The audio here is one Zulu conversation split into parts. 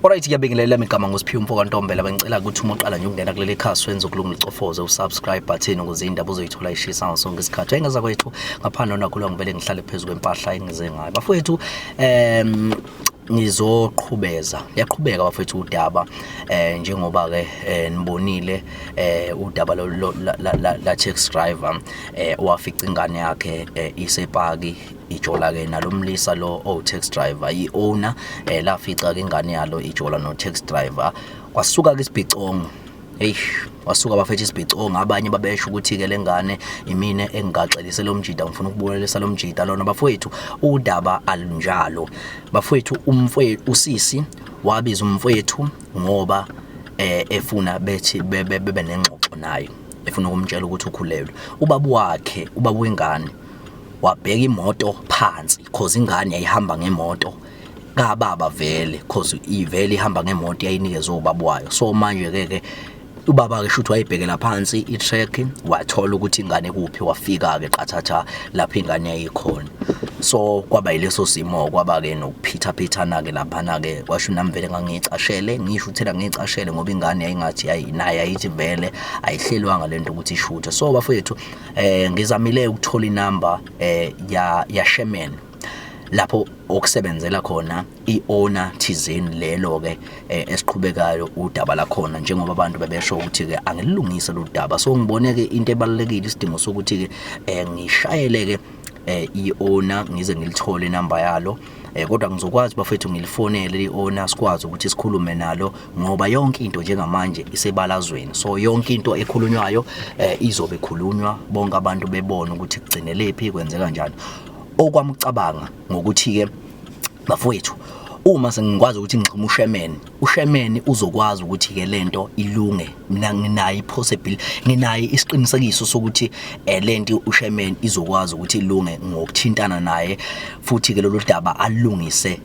Alright, ngiyabingelela igama nguSiphiwe umfo kaNtombela. Bengicela ukuthi uma uqala nje ukungena kuleli khasi wenze ukulunga ucofoze usubscribe button ukuze indaba uzoyithola ishisa ngaso sonke isikhathi. Engeza kwethu ngaphandle nakhulwa ngivele ngihlale phezu kwempahla engize ngayo. Bafowethu ngizoqhubeza liyaqhubeka bafethu udaba njengoba ke nibonile udaba lo la taxi driver owafica ingane yakhe isepaki ijola ke nalomlisa lo ow taxi driver i-owner lafica ke ingane yalo ijola no taxi driver kwasuka ke isibhicongo. Hey, wasuka bafethu isibhicongo, abanye babesho ukuthi ke lengane imine engigaxelise lo mjida, ngifuna ukubulalisa lo mjida lona. Bafowethu udaba alunjalo bafowethu. Umfowethu usisi wabiza umfowethu ngoba efuna bethi bebe nengxoxo naye, efuna ukumtshela ukuthi ukhulelwe. Ubaba wakhe, ubaba wengane, wabheka imoto phansi cause ingane yayihamba ngemoto kababa vele, cause ivele ihamba ngemoto yayinikezwe ubaba wayo. So manje ke ke ubaba ke shuthi wayibhekela phansi i-track, wathola ukuthi ingane kuphi, wafika ke qathatha lapho ingane yayikhona. So kwaba yileso simo, kwaba ke nokuphithaphithana ke laphana ke, kwasho nami vele ngangiyicashele, ngisho uthela ngiyicashele ngoba ingane yayingathi naye yayithi vele ayihlelwanga lento ukuthi ishuthe. So bafowethu ngizamile ukuthola inamba ya Sherman lapho okusebenzela khona i-owner thizeni lelo ke esiqhubekayo udaba lakhona, njengoba abantu bebesho ukuthi ke angilungise lo daba. So ngibone ke into ebalulekile, isidingo sokuthi ke ngishayele ke i-owner ngize ngilithole inamba yalo, kodwa ngizokwazi bafethu ngilifonele i-owner sikwazi ukuthi sikhulume nalo, ngoba yonke into njengamanje isebalazweni. So yonke into ekhulunywayo izobe ikhulunywa, bonke abantu bebone ukuthi kugcinelephi, kwenzeka kanjani. Okwamcabanga ngokuthi ke bafowethu, uma sengikwazi ukuthi ngixhume uSherman, uSherman uzokwazi ukuthi ke lento ilunge. Mina nginayo ipossibility, nginayo isiqinisekiso sokuthi lento uSherman izokwazi ukuthi ilunge ngokuthintana naye, futhi ke lolu daba alungise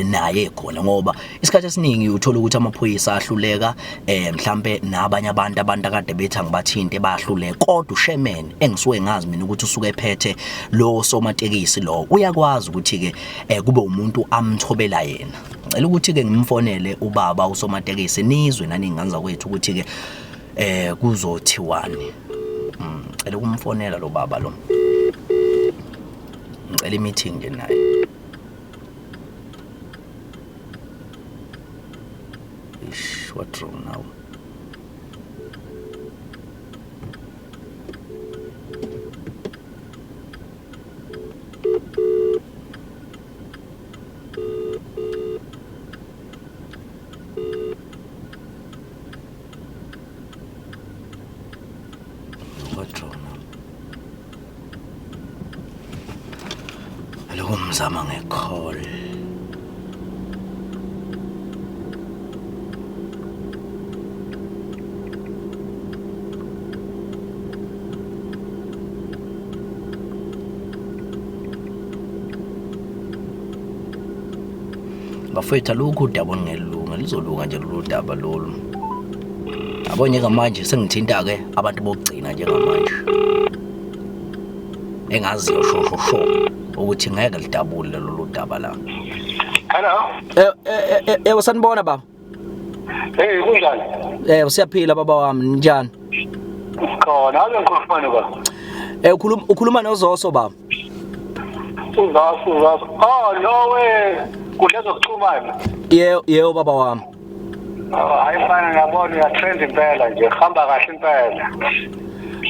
naye khona, ngoba isikhathi esiningi uthola ukuthi amaphoyisa ahluleka, mhlambe nabanye abantu akade bethi angibathinte bayahluleka, kodwa uSherman engisuke ngazi mina ukuthi usuke ephethe lo somatekisi lo uyakwazi ukuthi ke kube umuntu amthobela yena. Ngicela ukuthi ke ngimfonele ubaba usomatekisi, nizwe nani ingane zakwethu ukuthi ke kuzothiwani. Ngicela ukumfonela lo baba lo, ngicela i-meeting nje naye. Ish, what wrong now? What wrong now? Lokhu ngizama nge-call. Bafowethu alukho udaba olungelunga, lizolunga nje lolu daba lolu. Yabo njengamanje sengithinta ke abantu bokugcina njengamanje engaziyo sho sho sho ukuthi ngeke lidabule lolu daba la. Hello. Sanibona baba. Hey, kunjani? Siyaphila baba wami, ninjani? Khona, ake ngikhuluma baba. Ukhuluma noZoso baba. Uzoso, Uzoso. Oh, no way. Kudla zokuxhumana. Yebo, yebo baba wami. Oh, hayi mfana, ngiyabona uyatrend impela nje. Hamba kahle impela.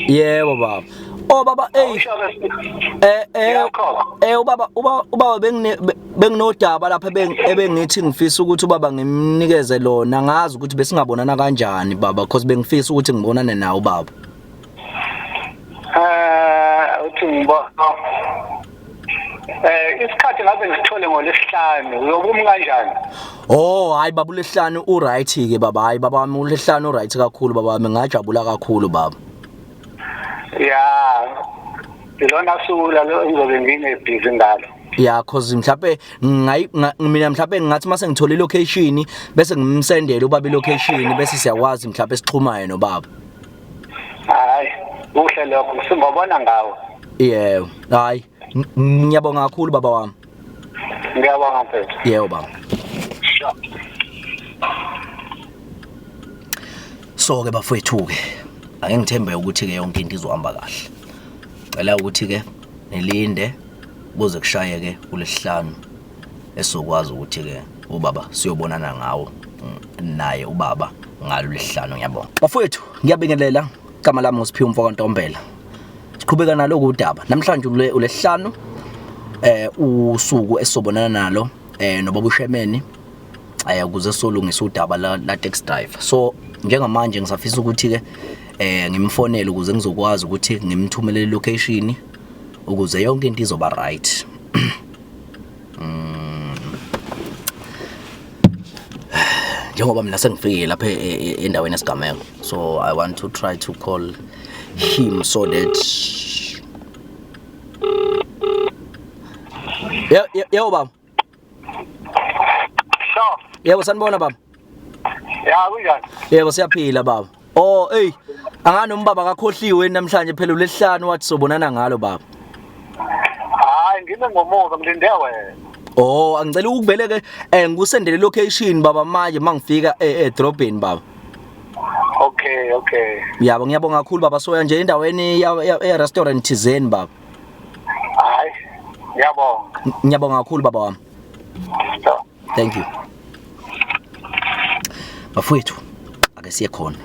Yebo baba. Oh baba, hey. Ubaba ubaba benginodaba lapha ebengithi ngifisa ukuthi ubaba ngimnikeze lona, ngazi ukuthi besingabonana kanjani baba, because bengifisa ukuthi ngibonane nawe ubaba. Uthi ngibona isikhathi ngabe ngisithole ngolesihlanu, uyobumi kanjani? Oh hayi baba, ulesihlanu u right ke baba. Hayi baba wami, ulesihlanu u right kakhulu baba wami, ngajabula kakhulu baba. Ya, ilona suku lalo ngizobe ngingebhizi ngalo. Ya, cause mhlawumbe mina mhlawumbe ngingathi mase ngithola ilocation bese ngimsendele ubaba ilocation, bese siyakwazi mhlawumbe sixhumane nobaba. Hayi, kuhle lokho, singobona ngawe. Yebo, hayi ngiyabonga kakhulu baba wami. Ngiyabonga mfethu. Yebo baba. Sure. So ke bafowethu ke ake ngithembe ukuthi ke yonke into izohamba kahle. Cela ukuthi ke nilinde kuze kushayeke kulesihlanu esizokwazi ukuthi ke ubaba siyobonana ngawo naye ubaba ngalo lesihlanu. Ngiyabonga bafowethu, ngiyabingelela. Igama lami nguSiphiwe umfo kaNtombela. Siqhubeka naloku udaba namhlanje ulesihlanu, usuku esisobonana nalo nobaba uShemeni ukuze solungisa udaba la taxi driver. So njengamanje ngisafisa ukuthi ke ngimfonele ukuze ngizokwazi ukuthi ngimthumelele location ukuze yonke into izoba right. Njengoba mina sengifikile lapha endaweni esigameko, so I want to try to call him so that Yebo baba. Sure. Yebo, sanibona baba. Ya, kunjani? Yebo, siyaphila baba. Oh, hey, angani umbaba akakhohliwe namhlanje phela ulesihlanu wathi sobonana ngalo baba. Hayi, ngime ngomuva ngilinde wena. Oh, angicela ukuvele ke ngikusendele location baba manje mangifika edrobheni baba. Okay. Yabo, ngiyabonga kakhulu baba. Soya nje endaweni ya restaurant thizeni baba. Hayi, ngiyabonga. Ngiyabonga kakhulu baba wami. Sure. Thank you. Bafowethu, ake siye khona.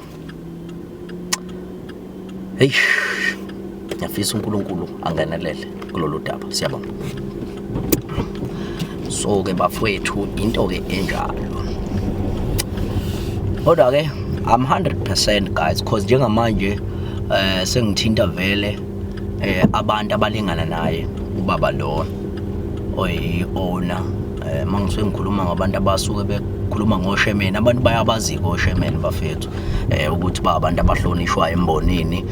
Hey, ngiyafisa uNkulunkulu angenelele kulolu daba. Siyabonga. So ke bafowethu, into ke enjalo. Kodwa ke I'm 100% guys, cause njengamanje sengithinta vele abantu abalingana naye ubaba lo oyi-owner. Mangisuke ngikhuluma ngabantu abasuke bekhuluma ngoshemeni, abantu bayabazi koshemeni bafethu, ukuthi ba abantu abahlonishwayo embonini.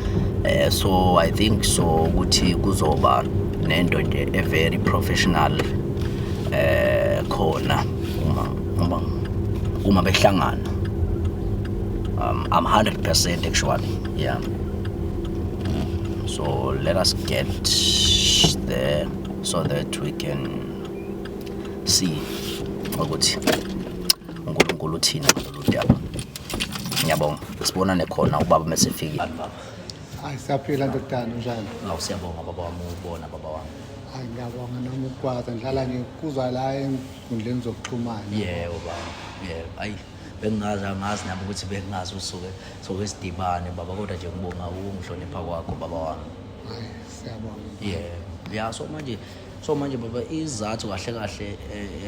So I think so ukuthi kuzoba nento nje e very professional khona uma behlangana. I'm 100% actually, yeah. So let us get there so that we can see ukuthi uNkulunkulu uthini ngalolu daba. Ngiyabonga, sibonane khona ubaba mesefikile. Hayi, siyaphila ndodana, unjani? Awu, siyabonga baba wami ukubona baba wami. Hayi, ngiyabonga nami ukukwazi. Ngihlala ngikuzwa la ey'nkundleni zokuxhumana. Yebo baba, yebo. Ayi, bengingazi, angazi nami ukuthi bengingazi usuke soke sidibane baba, kodwa nje ngibonga ukungihlonipha kwakho baba wami. Hayi, siyabonga. Yebo. Ya, so manje baba, izathu kahle kahle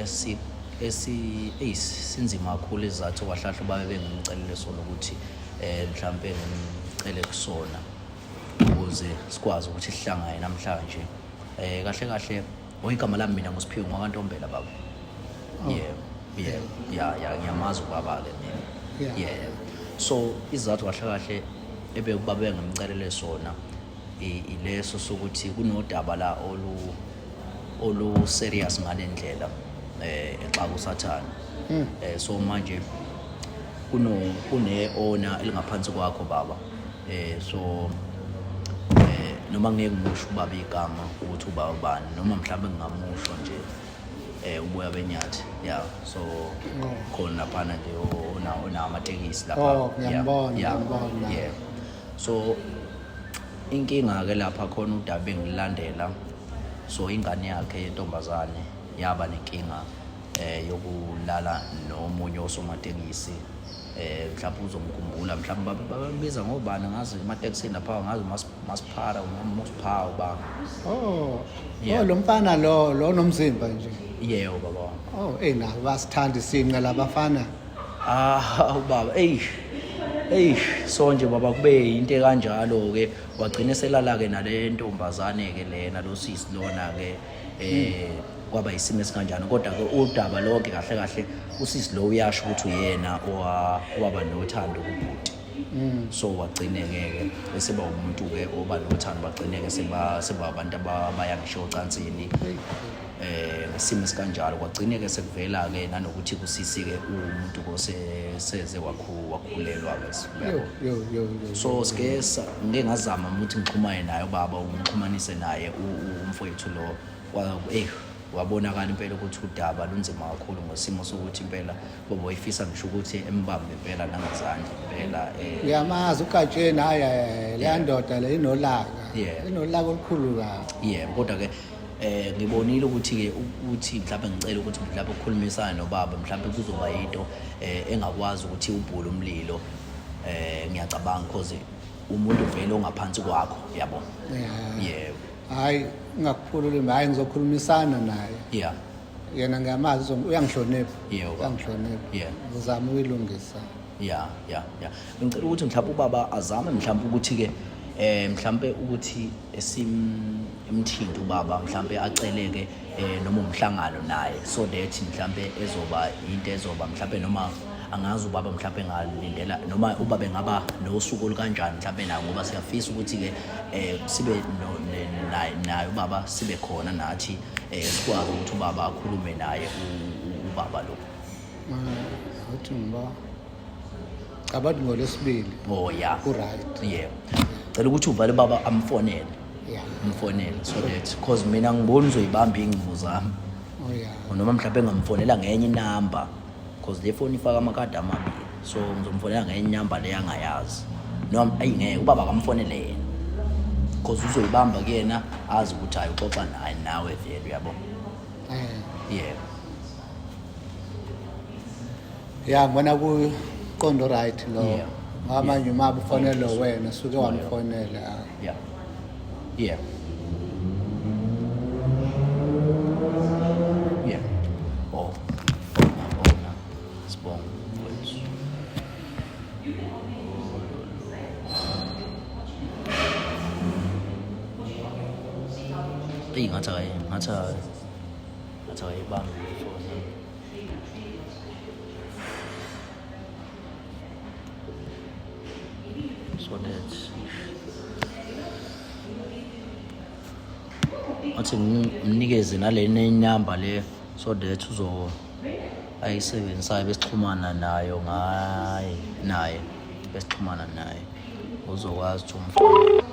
esi esi sinzima kakhulu izathu kahle kahle babe bengimcelele sona ukuthi mhlambe ngimcele kusona ukuze sikwazi ukuthi sihlangane namhlanje. Kahle kahle oyigama lami mina nguSiphiwe ngwakaNtombela baba. Yebo, ya, ngiyamazi ubaba ke mina. Yeah. So izathu kahle kahle ebekuba bengimcelele sona ileso sokuthi kunodaba la olu serious ngalendlela exaka usathana. So manje kune owner elingaphansi kwakho baba. So noma ngeke ngisho ubaba igama ukuthi ubaba bani, noma mhlawumbe ngingamusho nje uboya benyathi, yeah. So khona laphana nje ona amatekisi lapha. Oh, ngiyambona, ngiyambona. Yeah, so inkinga ke lapha khona udaba engilandela, so ingane yakhe yentombazane yaba nenkinga yokulala nomunye osomatekisi. Mhlawumbe uzomkhumbula, mhlawumbe babambiza ngobani, ngazi ematekisini lapha, ngazi masipara umasiphawu ba. Oh. Oh, lo mfana lo nomzimba nje. Yebo baba wami. Oh, eh nabo basithanda isinqa labafana. Ah ubaba, ey ey, so nje baba kube into kanjalo ke, wagcina selala ke nale ntombazane ke lena, lo sisi lona ke, kwaba isimo esikanjani. Kodwa ke udaba lonke kahle kahle usisi lo uyasho ukuthi uyena owaba nothando kubhuti, so wagcine ke eseba umuntu ke oba nothando, bagcine ke seba abantu abaya ngisho ocansini ngesimo esikanjalo. Kwagcine ke sekuvela ke nanokuthi kusisi ke umuntu kose seze wakhulelwa ke. Yo yo yo yo. So sike ngike ngazama ukuthi ngixhumane naye ubaba, ngixhumanise naye umfowethu lo, eh Wabonakala impela ukuthi udaba lunzima kakhulu ngosimo sokuthi impela ubaba wayefisa ngisho ukuthi embambe impela nangezandla impela Ngiyamazi uGatsheni, hayi hayi, leya ndoda le inolaka. Inolaka olukhulu kabi. Yebo, kodwa ke ngibonile ukuthi ke ukuthi mhlawumbe ngicela ukuthi mhlawumbe ukukhulumisana nobaba mhlawumbe kuzoba into engakwazi ukuthi ubhule umlilo. Ngiyacabanga because umuntu vele ongaphansi kwakho, yabo. Yebo. Hayi, ungakuphula ulimi, hayi ngizokhulumisana naye. Yena ngiyamazi, uyangihlonipha. Uyangihlonipha. Ngizama ukuyilungisa. Yeah. Ngicela ukuthi mhlawumbe ubaba azame mhlawumbe ukuthi ke mhlawumbe ukuthi esimthinte ubaba mhlawumbe aceleke noma umhlangano naye so that mhlawumbe ezoba into ezoba mhlawumbe noma angazi ubaba mhlawumbe engalindela noma ubaba engaba nosuku olukanjani mhlawumbe naye, ngoba siyafisa ukuthi ke sibe naye ubaba sibe khona nathi sikwazi ukuthi ubaba akhulume naye ubaba lo. Uthi ngiba cabantu ngolesibili. Oh yeah. Ku right. Yeah. Cela ukuthi uvale baba amfonele. Amfonele so that because mina ngibona uzoyibamba ingcingo zami. Oh yeah. Noma mhlawumbe ngamfonela ngenye inamba because le phone ifaka amakhadi amabili. So ngizomfonela ngenye inamba le angayazi. Noma ayingeke ubaba akamfonele yena. Because uzoyibamba kuyena azi ukuthi hayi uxoxa naye nawe vele, uyabo. Yeah. Ya, ngibona kuqondo right lo. Ngoba manje uma ufonela wena suke wamfonela. Yeah. Yeah. Yeah. Oh. Oh, no. Sibonga. Wait. Eyi, ngathi akayi, ngathi akayi. Ngathi akayibambi ifoni. So that athi ngimnikeze nale number le so that uzo ayisebenzisayo besixhumana nayo ngaye naye besixhumana naye uzokwazi ukuthi umfone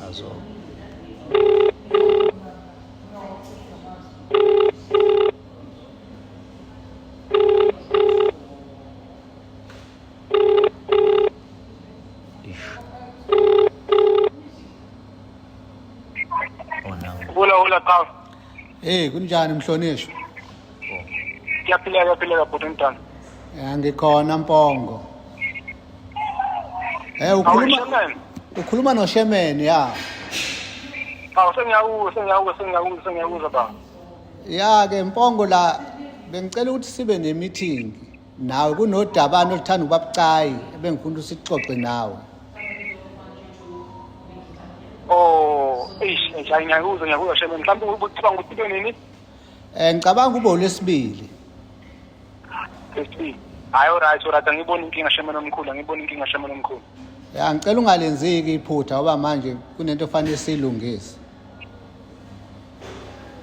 azo. Ish. Oh no. Hula hula qhawe. Hey, kunjani mhlonishwa? Kuyaphileka, kuyaphileka bhuti mntana. Ngikhona Mpongo. Shemen. Ukhuluma noShemen, ya. Awu, sengiyakuzwa, sengiyakuzwa, sengiyakuzwa, sengiyakuzwa baba. Ya ke Mpongo, la bengicela ukuthi sibe ne-meeting nawe, kunodabana oluthanda ukuba bucayi ebengifuna ukuthi sixoxe nawe. Oh, eish, eish, hayi ngiyakuzwa, ngiyakuzwa Shemen. Mhlawumbe ucabanga ukuthi ibe nini? Ngicabanga ube uLwesibili. Lesibili. Hayi, alright, alright, angiboni inkinga Shemen omkhulu, angiboni inkinga Shemen omkhulu. Ya, ngicela ungalenziki iphutha ngoba manje kunento ofanele siyilungise.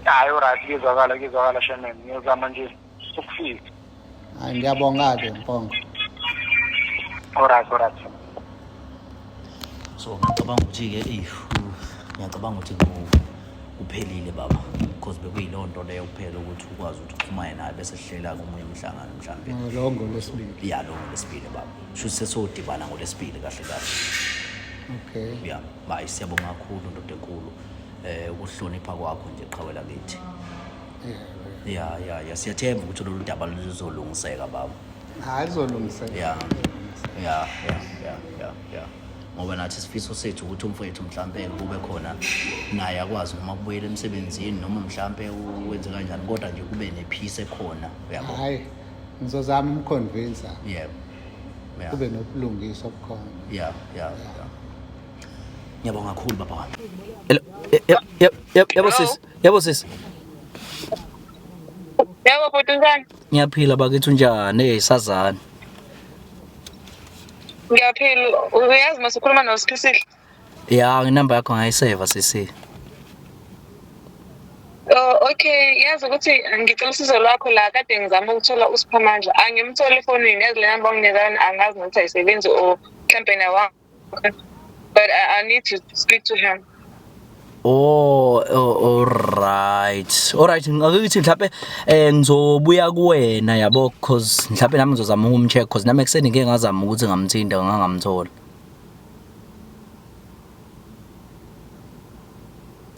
Hayi, alright, kuyezwakala, kuyezwakala Shemen. Ngiyozama nje ukufika. Hayi, ngiyabonga ke Mpongo. Alright, alright. So ngicabanga ukuthi ke ngiyacabanga ukuthi kuphelile baba, because bekuyileyo nto leyo kuphela ukuthi ukwazi ukuthi uxhumane naye bese sihlela komunye umhlangano mhlawumbe. Lo ngolwesibili. Ya, lo ngolwesibili baba. Sho sesodibana ngolwesibili kahle kahle. Okay. Ya, bayi siyabonga kakhulu ndoda enkulu. Ukuhlonipha kwakho nje qhawe lakithi. Ya, ya, ya, siyathemba ukuthi lolu daba luzolungiseka baba. Hayi, luzolungiseka. Ya. Ya, ya, ya, ya, ya. Ngoba nathi isifiso sethu ukuthi umfowethu mhlambe kube khona naye akwazi noma kubuyela emsebenzini noma mhlambe wenze kanjani, kodwa nje kube nepeace ekhona, uyabo. Hayi, ngizozama umconvince. Yebo. Yeah. Kube nobulungiswa obukhona. Yeah, yeah, yeah. Ngiyabonga kakhulu baba wami. Hello. Yebo, yebo sis. Yebo sis. Yebo bhuti, unjani? Ngiyaphila bakithi, unjani? Hey, sazana. Ngiyaphila. Uyazi mase ukhuluma noSiphisihle? Ya, inamba yakho ngayiseva sisi. Oh, okay, yazi ukuthi ngicela usizo lwakho la, kade ngizama ukuthola uSiphamandla. Angimtholi efonini, yazi le namba onginika yona angazi nokuthi ayisebenzi or mhlampe nawa. But I need to speak to him. Oh, oh, alright. Alright, ngake ngithi mhlawumbe ngizobuya kuwena yabo cause mhlawumbe nami ngizozama ukumcheck cause nami ekuseni ngeke ngazama ukuthi ngamthinta ngangamthola.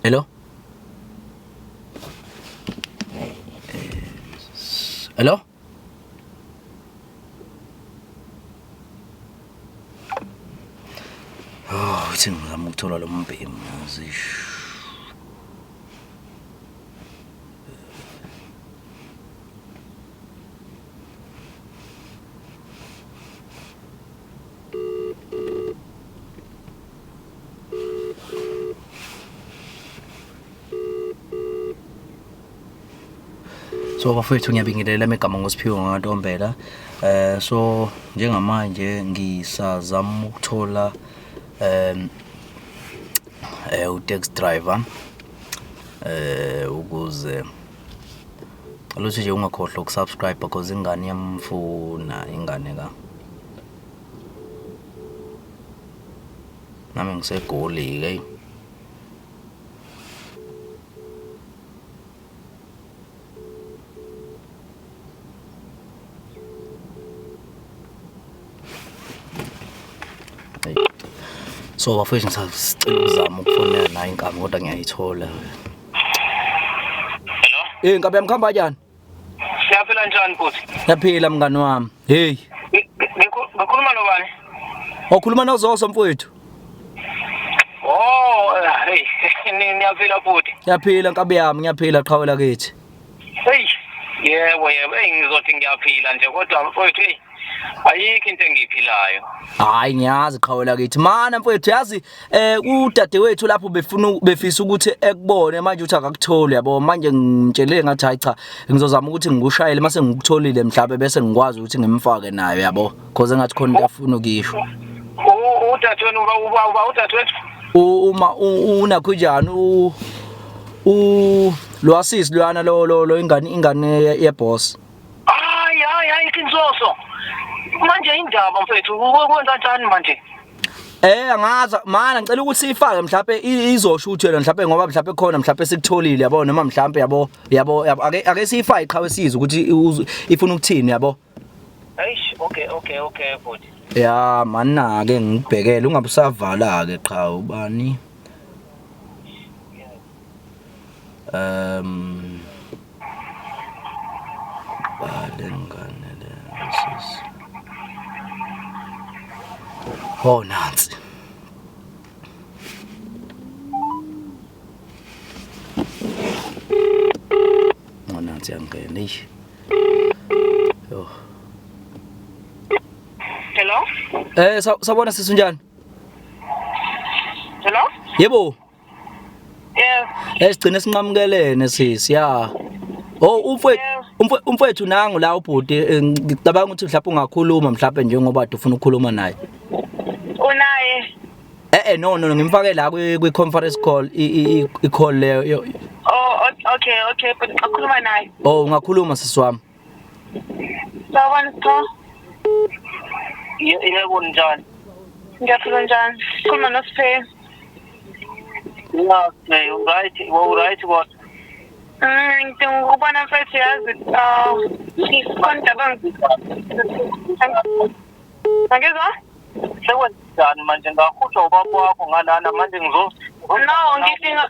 Hello? Hello? Oh, uthi ngizama ukuthola lo mbhemu yazi. So bafowethu ngiyabingelela emegama ngoSiphiwe ngaNtombela. So njengamanje ngisazama ukuthola u-taxi driver ukuze alothi nje ungakhohlwa ukusubscribe because ingane iyamfuna ingane ka nami ngiseGoli ke. So bafowethu ngisacela ukuzama ukufonela nayo inkabi kodwa ngiyayithola. Hello? Eh nkabi yami kuhamba kanjani? Siyaphila njani bhuti? Ngiyaphila mngani wami. Hey. Ngikhuluma nobani? Okhuluma noZoso mfowethu. Oh, hey, niyaphila bhuti. Ngiyaphila nkabi yami, ngiyaphila qhawe lakithi. Hey, yebo yebo, hey ngizothi ngiyaphila nje kodwa mfowethu hey ayikho into engiyiphilayo. Hayi ngiyazi qhawe lakithi. Mana mfowethu yazi udadewethu lapho befuna befisa ukuthi ekubone manje uthi akakutholi yabo. Manje ngimtshele ngathi hayi cha ngizozama ukuthi ngikushayele mase ngikutholile mhlawumbe bese ngikwazi ukuthi ngimfake nayo yabo. Cause engathi khona into afuna ukuyisho. Udadewenu uba udadewethu? Uma unakho njani u lo asisi lwana lo lo ingane ingane ye boss. Hayi hayi hayi Kinzoso. Manje indaba mfethu kwenza njani manje? Angazi mana ngicela ukuthi siyifake mhlawumbe izosho ukuthi yena mhlawumbe ngoba mhlawumbe khona mhlawumbe sikutholile yabo noma mhlawumbe yabo yabo ake siyifake qhawe sizwe ukuthi ifuna ukuthini yabo. Eish okay okay okay bhuti. Ya mana ke ngibhekele ungabe usavala ke qha ubani. Balengane le sisi. Oh nansi. Oh nansi yangena eish. Yo. Hello? Sawubona sisi unjani? Hello? Yebo. Yes. Sigcine sinqamukelene sisi ya. Oh umfowethu umfowethu nangu la ubhuti ngicabanga ukuthi mhlawumbe ungakhuluma mhlawumbe njengoba ufuna ukukhuluma naye. Unaye? No no ngimfake la kwi conference call i call leyo. Oh okay okay but ukhuluma naye. Oh ungakhuluma sisi wami. Sawubona Sipho. Yebo njani? Ngiyaphila njani? Khuluma noSiphe. Okay, right, well right what? Ngidinga ukubona mfethu yazi khona indaba angizwa? Sekwenzani manje ngakhutshwa ubaba wakho ngalana manje ngizo No, ngidinga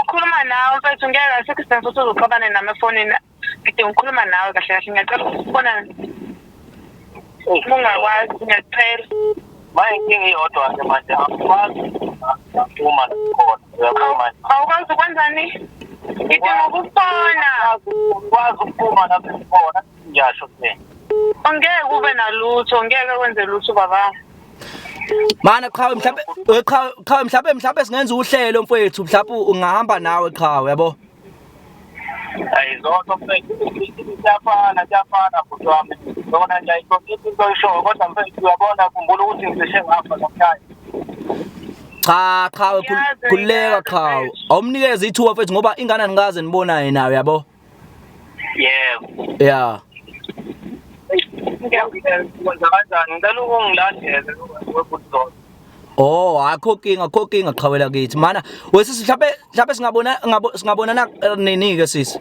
ukukhuluma nawe mfethu ngeke asikho isidingo sokuthi uzoxabane nami efonini. Ngidinga ukukhuluma nawe kahle kahle ngiyacela ukubona ungakwazi ngiyacela. Manje inkinga iyodwa ke manje angikwazi ukuphuma khona uyabona manje. Awukwazi ukwenzani? Ngidinga ukubona. Ukwazi ukuphuma lapho khona ngiyasho nje. Angeke ube nalutho, ngeke wenze lutho baba. Mana qhawe mhlawumbe qhawe mhlawumbe singenza uhlelo mfowethu mhlawumbe ungahamba nawe qhawe yabo. Ayizonto mfethu siyafana siyafana bhuti wami. Yona nje ayihloniphi into oyishoyo kodwa mfethu uyabona khumbula ukuthi ngicishe ngafa namhlanje. Cha qhawe khululeka qhawe. Awumnikeze ithuba mfethu ngoba ingane anikaze nibonayo nayo yabo. Yebo. Yeah. Ngiyakwenza kanjani? Ngicela ukungilandela webhuti Zoso. Oh, akho kinga, akho kinga qhawela kithi. Mana, wesisi mhlawumbe mhlawumbe singabona singabonana nini ke sisi?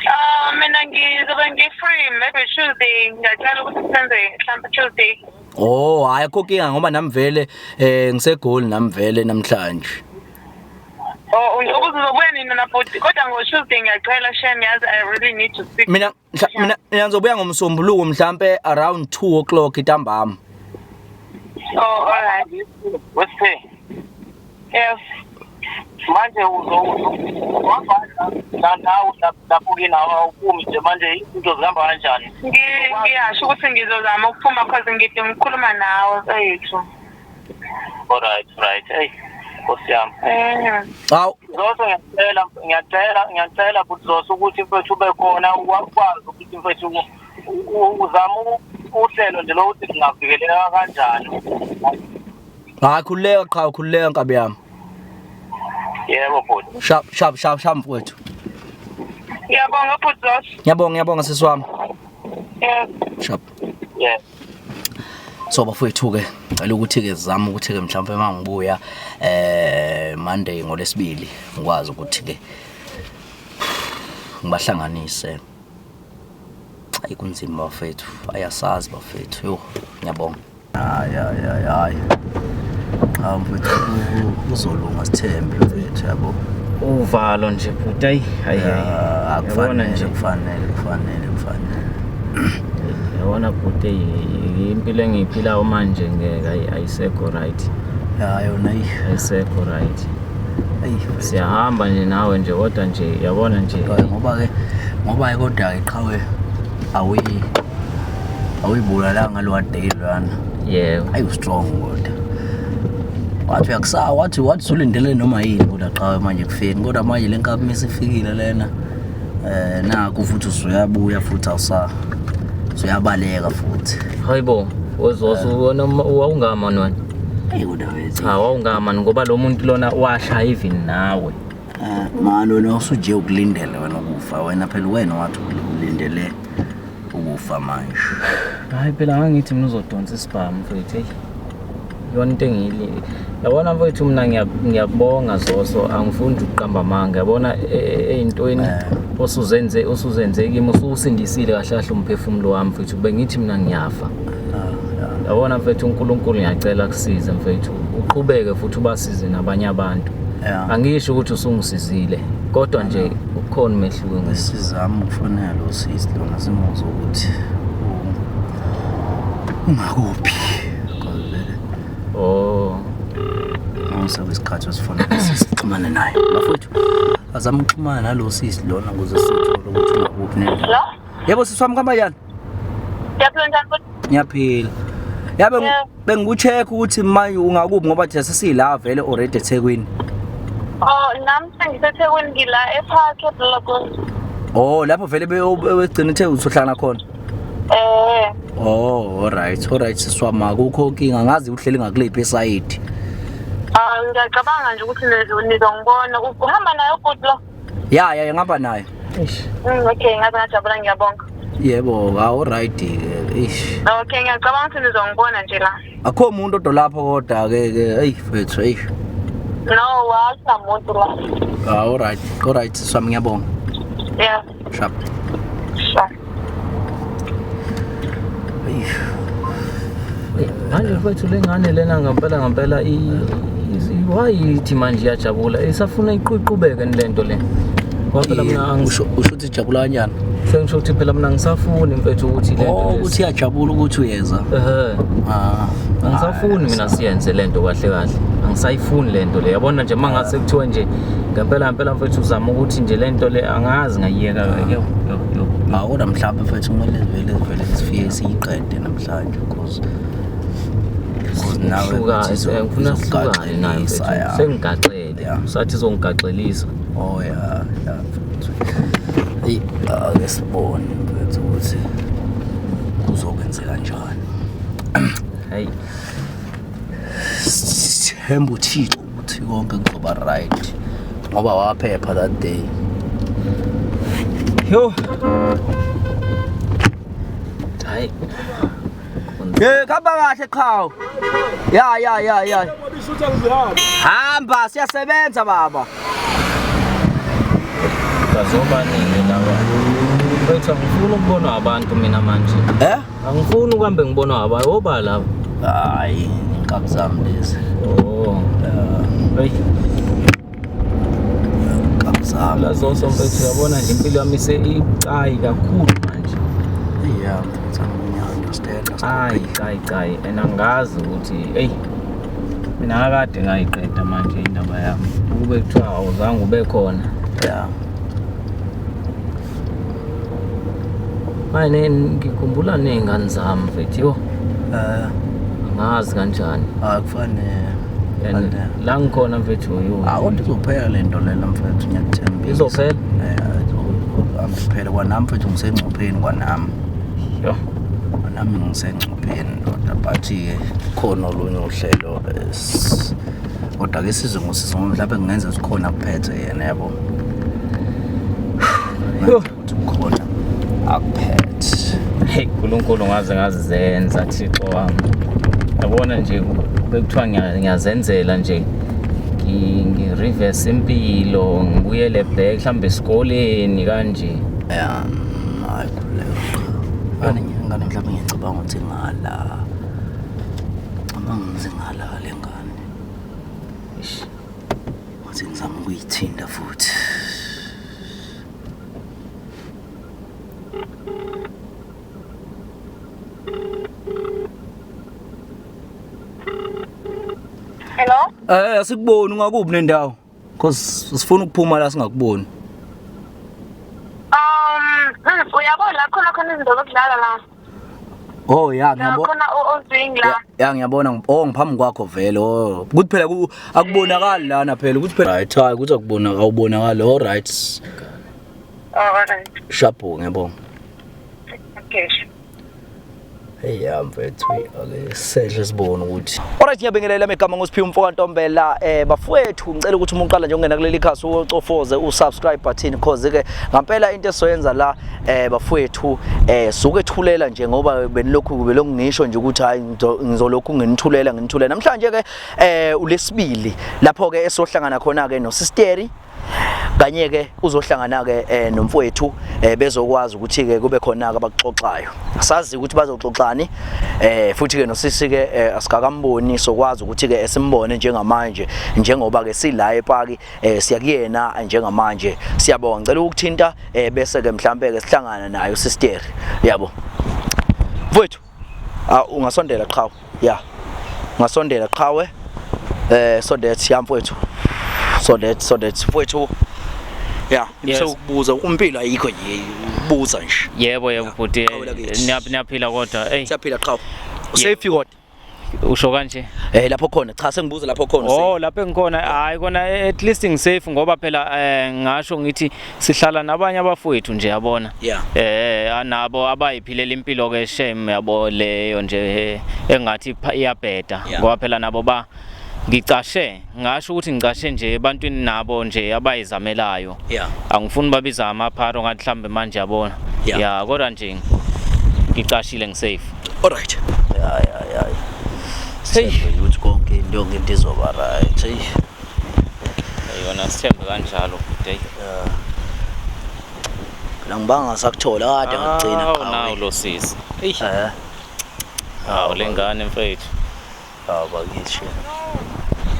Ah, mina ngizobe ngi-free maybe Tuesday. Ngiyacela ukuthi senze mhlawumbe Tuesday. Oh, hayi akho kinga ngoba nami vele ngiseGoli nami vele namhlanje. Oh, ukuze uzobuya nini na bhuti? Kodwa ngo-Tuesday ngiyacela shem, yazi I really need to speak. Mina mina ngizobuya ngoMsombuluko mhlambe around 2 o'clock ntambama. Oh, all right. Wesiphe Yes. manje uzohamba nawe lapho kini awuphumi nje manje izinto zihamba kanjani? Ngiyasho ukuthi ngizozama ukuphuma cause ngidinga ukukhuluma nawe mfethu. Alright, right. Hey, Nkosi yami. Hawu, Zoso ngiyacela ngiyacela ngiyacela bhuti Zoso ukuthi mfethu ube khona ukwazi ukuthi mfethu uzame uhlelo nje lokuthi singavikeleka kanjani. Hayi khululeka qha, khululeka nkabi yami. Yebo bhuti. Sharp sharp sharp sharp mfowethu. Ngiyabonga bhuti Zoso. Ngiyabonga, ngiyabonga sisi wami. Yes. Sharp. Yeah. So bafowethu ke ngicela ukuthi ke sizame ukuthi ke mhlawumbe mangibuya Monday ngolesibili ngikwazi ukuthi ke ngibahlanganise. Ayi kunzima bafethu, ayasazi bafethu. Yo, ngiyabonga. Hayi hayi hayi hayi. Cha mfethu kuzolunga sithembe mfethu yabo. Uvalo nje bhuti, ayi ayi ayi. Ya, Yabona akufanele nje. kufanele kufanele kufanele. Yabona bhuti, impilo engiyiphilayo manje ngeke ayisekho right. Ya yona ayi Ayisekho right. ayi mfethu. Siyahamba nje nawe nje kodwa nje yabona nje. Kodwa ngoba ke ngoba ke kodwa ke qhawe awuyibulalanga lo day lwana. Yebo. Ayi strong kodwa. Wathi uyakusa wathi wathi usulindele noma yini kodwa qhawe manje kufeni kodwa manje le nkabi misifikile lena naku futhi usuyabuya futhi awusa usuyabaleka futhi. Hayibo, wezoso wona wawungama wena. Ayi kodwa wethu. Cha wawungama ngoba lo muntu lona washaya even nawe. Manje wena usuje ukulindele wena ukufa wena phela wena wathi ulindele ukufa manje. Hayi phela ngangithi mina uzodonsa isibhamu mfethu hey. Yona into engiyili. Yabona mfethu mina ngiyakubonga Zoso, angifuni ukuqamba amanga. Yabona eyintweni osuzenze kimi ususindisile kahle kahle umphefumulo wami mfethu. Bengithi mina ngiyafa. Yabona mfethu uNkulunkulu ngiyacela kusize mfethu. Uqhubeke futhi ubasize nabanye abantu. Angisho ukuthi usungisizile kodwa nje ukhona umehluko Sizama ukufonela lo sisi lona simuzwe ukuthi ungakuphi. Because vele Oh, ngisebesikhathi osifonela sixhumane naye. Bafowethu azama ukuxhumana nalo sisi lona ukuze sithole ukuthi ungakuphi nendawo. Hello? Yebo sisi wami kanjani? Ngiyaphila njani bhuti? Ngiyaphila. Yabe Yeah. bengikucheck ukuthi manje ungakuphi ngoba thina sesila vele already eThekwini. Oh, nami sengiseThekwini ngila ePark eBlagoon. Oh, lapho vele begcina eThekwini uzohlala khona. Oh, alright, alright sisi wami akukho inkinga ngazi uhleli ngakulephi esayidi. Ah, ngiyacabanga nje ukuthi nizongibona. Uhamba naye ubhuti lo? Ya ya ngihamba naye. eish. Okay, ngaze ngajabula ngiyabonga. Yebo, alright ke. Eish. Okay, ngiyacabanga ukuthi nizongibona nje la. Akho umuntu odwa lapho kodwa ke ke hey mfethu hey. No, akunamuntu la. Ah, alright, alright sisi wami ngiyabonga. Yeah. Sharp. Sure. Eish. Manje mfethu lengane lena ngempela ngempela why ithi manje iyajabula isafuna iqhubeke lento le. Ngoba phela mina Usho usho ukuthi ijabula kanjani? sengisho ukuthi phela mina ngisafuni mfethu ukuthi lento. Oh, ukuthi iyajabula ukuthi uyeza. Ehhe. Ah, Angisafuni mina siyenze lento kahle kahle. Angisayifuni lento le. Yabona nje mangase kuthiwe nje ngempela ngempela mfethu uzama ukuthi nje lento le angazi ngayiyeka yo yo yo. Ah, kodwa mhlawumbe mfethu kumele vele vele sifike siyiqede namhlanje because nawe Hluka, futhi ngifuna sihlukane nayo izokugaxelisa, mfethu. ya. Sengigaxele. Yeah. Usathi izongigaxelisa. Oh ya, ya mfethu. Eyi, ake sibone mfethu ukuthi kuzokwenzeka kanjani. Hayi. Sithemba uThixo ukuthi konke kuzoba right ngoba waphepha that day. Yo. Hayi. Hey, khamba kahle qhawe. Ya ya ya ya. Hamba siyasebenza baba. Kazobaningi laba. Mfethu angifuni ukubonwa abantu mina manje. Eh? Angifuni ukuhambe ngibonwa abantu. Oba laba. Hayi, inkabi zami lezi. Oh. Hey, Inkabi zami. lazoso mfethu uyabona nje impilo yami iseyibucayi kakhulu manje. Yeah, mfethu ngiya-understand. Hayi, cayi cayi and angazi ukuthi hey mina akade ngayiqeda manje indaba yami. Ukube kuthiwa awuzange ube khona. Yeah. Manje ngikhumbula ney'ngane zami mfethu yo. Eh, Angazi kanjani. akufanele. And la ngikhona mfethu yo. Ah, kodwa izophela le nto lena mfethu ngiyakuthembisa. Izophela? Eh, izophela kwanami mfethu ngisengcupheni kwanami. Yo. Nami ngisengcupheni ndoda but ke khona olunye uhlelo kodwa ke sizwe ngosizo ngoba mhlawumbe kungenza sikhona kuphethe yena yabo. Yo. Ukuthi kukhona akuphethe. Hey uNkulunkulu ngaze ngazenza Thixo wami. Yabona nje bekuthiwa ngiyazenzela nje ngi-reverse impilo ngibuyele back mhlawumbe esikoleni kanje. Ya, hayi khululeka. Ngane ngane mhlawumbe ngiyacabanga ukuthi ngala. Cabanga ngize ngala le ngane. Eish. Ngathi ngizama ukuyithinta futhi. Hello? Eh asikuboni ungakubi nendawo. Because sifuna ukuphuma la singakuboni. Uyabona la khona khona izinto zokudlala la. Oh ya La ngiyabona. khona ozwing la. Ya ngiyabona oh ngiphambi kwakho vele oh ukuthi phela akubonakali lana phela ukuthi phela right hayi ukuthi akubonakali awubonakali all right. Oh, all right. Shapo ngiyabonga. Okay. Hey ya mfethu ake sehle sibone ukuthi. Alright ngiyabingelela megama ngoSiphiwe umfo kaNtombela bafowethu ngicela ukuthi uma uqala nje ungena kuleli khasi ucofoze usubscribe button cause ke ngampela into esizoyenza la bafowethu suke ethulela nje ngoba benilokhu belokhu ngisho nje ukuthi hayi ngizolokhu nginithulela namhlanje ke ulesibili lapho ke esohlangana khona ke nosisteri kanye ke uzohlangana ke nomfowethu bezokwazi ukuthi ke kube khona ke abaxoxayo. Asazi ukuthi bazoxoxani futhi ke nosisi ke asikakamboni sokwazi ukuthi ke esimbone njengamanje njengoba ke sila epaki siyakuyena njengamanje. Siyabonga ngicela ukuthinta bese ke mhlambe ke sihlangana nayo sister yabo. Mfowethu ungasondela qhawe. Ya. Ungasondela qhawe. So that ya mfowethu. So that mfowethu. Ya, Yes. ngikubuza umpilo ayikho nje ubuza nje. Yebo yebo bhuti Qhawe lakithi. niyaphila kodwa. Hey Siyaphila qhawe. Usafe kodwa. usho kanje. Lapho khona cha sengibuza lapho khona. Oh lapho engikhona hayi kona at least ngisafe ngoba phela ngasho ngithi sihlala nabanye abafowethu nje yabona. Yeah. Nabo abayiphilela impilo ke shame yabo leyo nje engathi iyabheda ngoba phela nabo ba ngicashe ngasho ukuthi ngicashe nje ebantwini nabo nje abayizamelayo. Angifuni babiza amapharo ngathi mhlambe manje yabona. Ya kodwa nje ngicashile ngisafe. All right. Ya. Hey, ukuthi konke into yonke into izoba right. Hey. Yona sithembe kanjalo bhuti. Phela ngibanga sakuthola kade ngagcina qhawe. Nawu lo sisi. Hey. Hawu lengane mfethu. Hawu bakithi.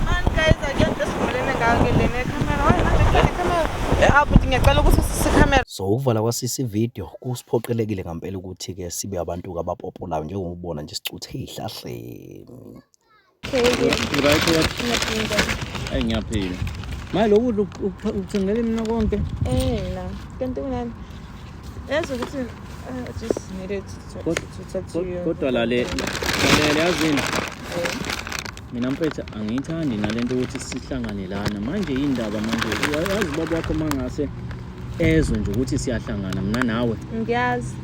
Man guys, akuyonto esivumelene ngayo ke lena camera. Hayi manje kukhona camera. Ah bhuti ngiyacela ukuthi ususe camera. So ukuvala kwasisi video kusiphoqelekile ngempela ukuthi ke sibe abantu abapopolayo njengoba ubona nje sicuthe ihlahleni. Right what? Ngiyaphila. Manje lokudla ukuthengele mina konke? La. Kanti kunani? Yazi ukuthi I just needed to talk to you. Kodwa lale yazini. Mina mfethu angiyithandi nalento ukuthi sihlangane lana. Manje indaba manje yazi baba wakho mangase ezwe nje ukuthi siyahlangana mina nawe. Ngiyazi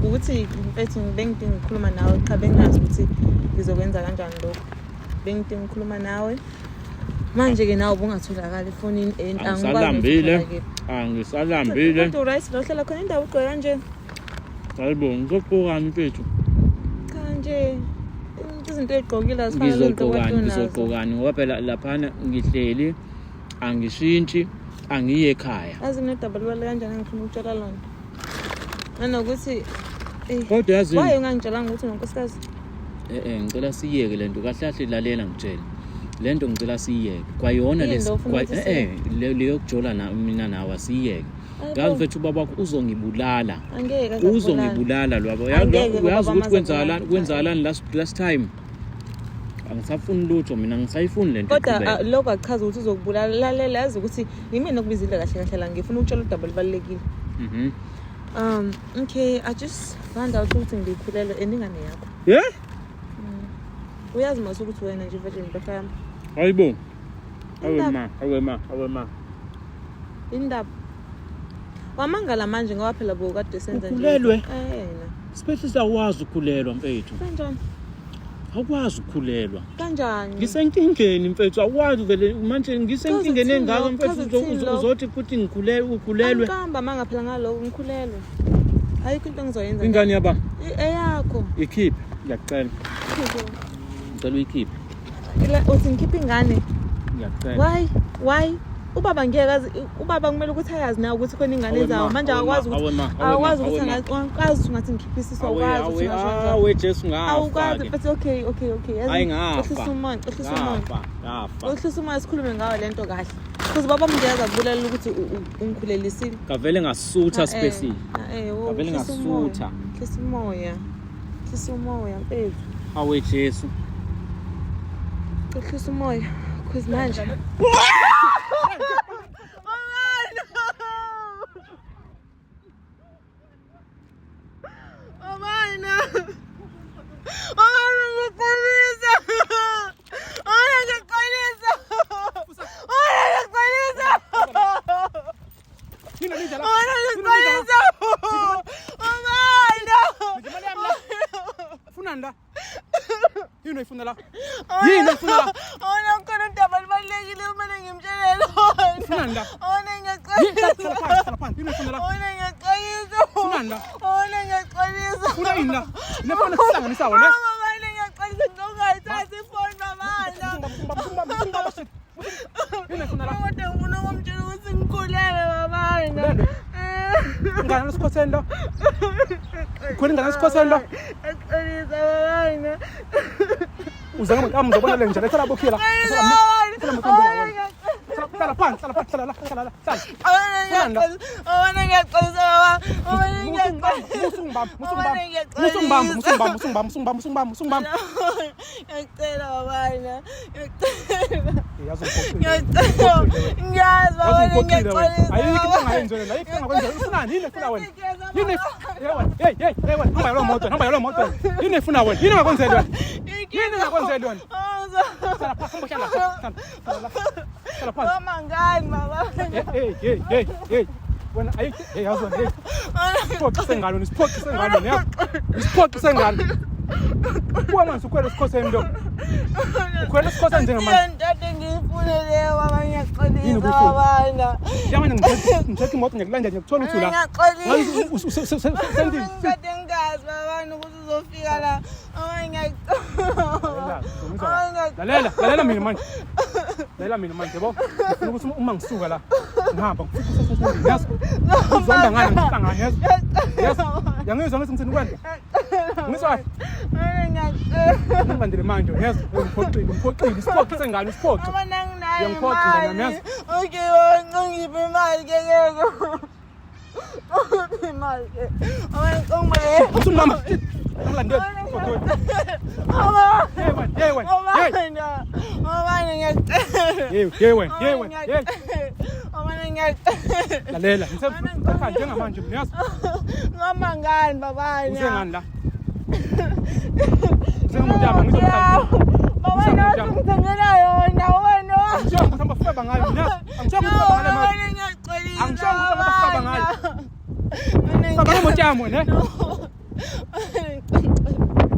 ukuthi mfethu bengidinga ukukhuluma nawe cha bengazi ukuthi ngizokwenza kanjani lokho. Bengidinga ukukhuluma nawe. Manje ke nawe ubungatholakala efonini and angisalambile. Angisalambile. Kodwa right lo hlala khona indawo ugqoke kanje. Hayibo ngizogqokani mfethu? Cha Nje izinto ey'gqokile azifani nezinto Ngizogqokani, okade unazo. ngizogqokani ngoba phela laphana ngihleli angishintshi angiye ekhaya. Yazi nginodaba lubaluleke kanjani engifuna ukutshela lona. Nanokuthi eh, Kodwa yazini why ungangitshelanga ukuthi unonkosikazi? Eh ngicela siyeke lento kahle kahle lalela ngitshele. Lento ngicela siyeke. Kwayona Yini lesi lo ofuna ukuthi leyo kujola na mina nawe asiyeke. Hayi Yazi bo. mfethu ubaba wakho uzongibulala. Angeke aze akubulale. Uzongibulala lwabo. Angeke Uyazi ubaba ukuthi amaze kwenzakalani akubulale. kwenzakalani last time. Angisafuni lutho mina ngisayifuni lento Kodwa iqhubeke. lokho akuchazi ukuthi uzokubulala. Lalela yazi ukuthi yimina okubizile kahle kahle la ngifuna ukutshela udaba olubalulekile. Okay, I just found out ukuthi ngikhulelwe and ingane yakho. Yeah? Uyazi mase ukuthi wena nje virgin impahla yami. Hayibo. Awe Indaba. ma, awe ma, awe ma. Indaba. Wamangala manje ngoba phela bokade senza nje. Ukhulelwe? Yena. Siphethisa awukwazi ukukhulelwa mfethu. Kanjani? Awukwazi ukukhulelwa. Kanjani? Ngisenkingeni mfethu awukwazi vele manje ngisenkingeni Chaza engaka ukuthini mfethu lokho? Chaza ukuthini lokho? uzothi futhi ngikhulelwe ukhulelwe. Angiqamba manga phela ngaloko ngikhulelwe. Ayikho into engizoyenza. Ingane yaba Eyakho. ikhiphe ngiyakucela. Ngicela uyikhiphe. Uthi ngikhiphe ingane. Ngiyakucela. Why? Why? Ubaba ngeke azi ubaba kumele ukuthi ayazi nawe ukuthi khona ingane Awe ezayo ma, manje awe ma, akwazi ukuthi awe ma, awe ma, awakwazi ukuthi awe ma. awukwazi ukuthi ungathi ngikhiphe isisu Awe awukwazi ukuthi awe ungasho kanjalo. awe Jesu ngafa. Awukwazi ke. but okay okay okay yazi Hayi ngafa. Ehlisa umoya ehlisa umoya. Ngafa, ngafa. Ehlisa umoya sikhulume ngayo lento kahle. Because baba ngeke akubulala ukuthi ungikhulelisile. Ngavele ngasutha space. Ngavele ngasutha. Hlisa umoya. Hlisa umoya mfethu. Awe Jesu. Hlisa umoya. Cause manje Funani la? Yini oyifuna la? Yini oyifuna la? Ona khona udaba lubalulekile kumele ngimtshele lona. Funani la? Ona Yini hlala ngiyaxolisa. phansi, hlala phansi. Yini oyifuna la? Ona ngiyaxolisa. Funani la? Ona ngiyaxolisa. Funa yini la? Le fona sihlanganisa wena. Mama manje ngiyaxolisa ngizongayithathi ifoni mama. Yini oyifuna la? Kodwa ngifuna ukumtshela ukuthi ngikhulelwe mama. Ukhulelwe? Ingane lesikhotheni lo. Ukhwela ingane lesikhotheni lo. Ngiyaxolisa mama. Uze ngami ngizobona le nje. Letha labo khiya la. Hlala phansi, hlala phansi, hlala la, hlala la, hlala. Ona ngiyaxolisa mama. Ona ngiyaxolisa. Musungibamba, musungibamba. Musungibamba, musungibamba, musungibamba, musungibamba, musungibamba. Ngiyacela babana. Ngiyacela. Yazi ungiphoxile. Ngiyacela. Ngiyazi Yazi babana ungiphoxile wena. ngiyaxolisa. Ayikho into ongayenzi wena, ayikho into ongakwenza. Ufunani? Yini efuna wena? Yini Hey wena, hey hey hey wena, hamba yalo moto, hamba yalo moto. Yini efuna wena? Yini engakwenzeli wena? Yini engakwenzeli wena? Hlala phansi, hamba hlala. Hlala. Hlala. Hlala phansi. Mama ngani baba? Hey hey hey hey. Wena ayikho hey yazi wena hey. Isiphoxo sengalo, isiphoxo sengalo, yazi. Isiphoxo sengalo. Kuwa manje ukhwela esikhoseni lo. Ukhwela esikhoseni njengamanje. Into engiyifune leyo baba Yini ngiyaxolisa ubuyifuna? babana. Njengamanje ngithethe imoto ngiyakulandela ngiyakuthola uthi la. Ngiyaxolisa. Sendini. Kade ngingazi babana ukuthi uzofika la. Mama ngiyaxolisa. Lalela, lalela mina manje. Lalela mina manje yabo. Ngifuna ukuthi uma ngisuka la ngihamba ngifika usesendini yazi. Uzonda ngani ngihlangane yazi. Yazi. Yangizwa ngithi ngithini kwena. Ngizwa kahle. Ngiyacela. Ngilandele manje yazi. Ngiphoxile, ngiphoxile, isiphoxo sengane isiphoxo. Mama nanginayo Uyangiphoxa mngani wami, imali. yazi. Okay, baba ngiphe imali ke ke. Ngiphe imali ke. Mama ngicela. Uthi mama. Ngilandele. Mama. Hey wena, hey wena. Hey. Mama. Mama ngiyacela. Hey, hey wena, hey wena. Hey. Mama ngiyacela. Lalela, ngithe njengamanje mina yazi. Mama ngani babana? Uze ngani la? Uze ngomntama ngizomhlaba. Baba nawe ungithengela yona wena. Angishongo ukuthi hamba feba ngayo mina. Angishongo ukuthi feba ngale mali. Ngiyacela. Angishongo ukuthi hamba feba ngayo. Feba ngomuntu yami wena.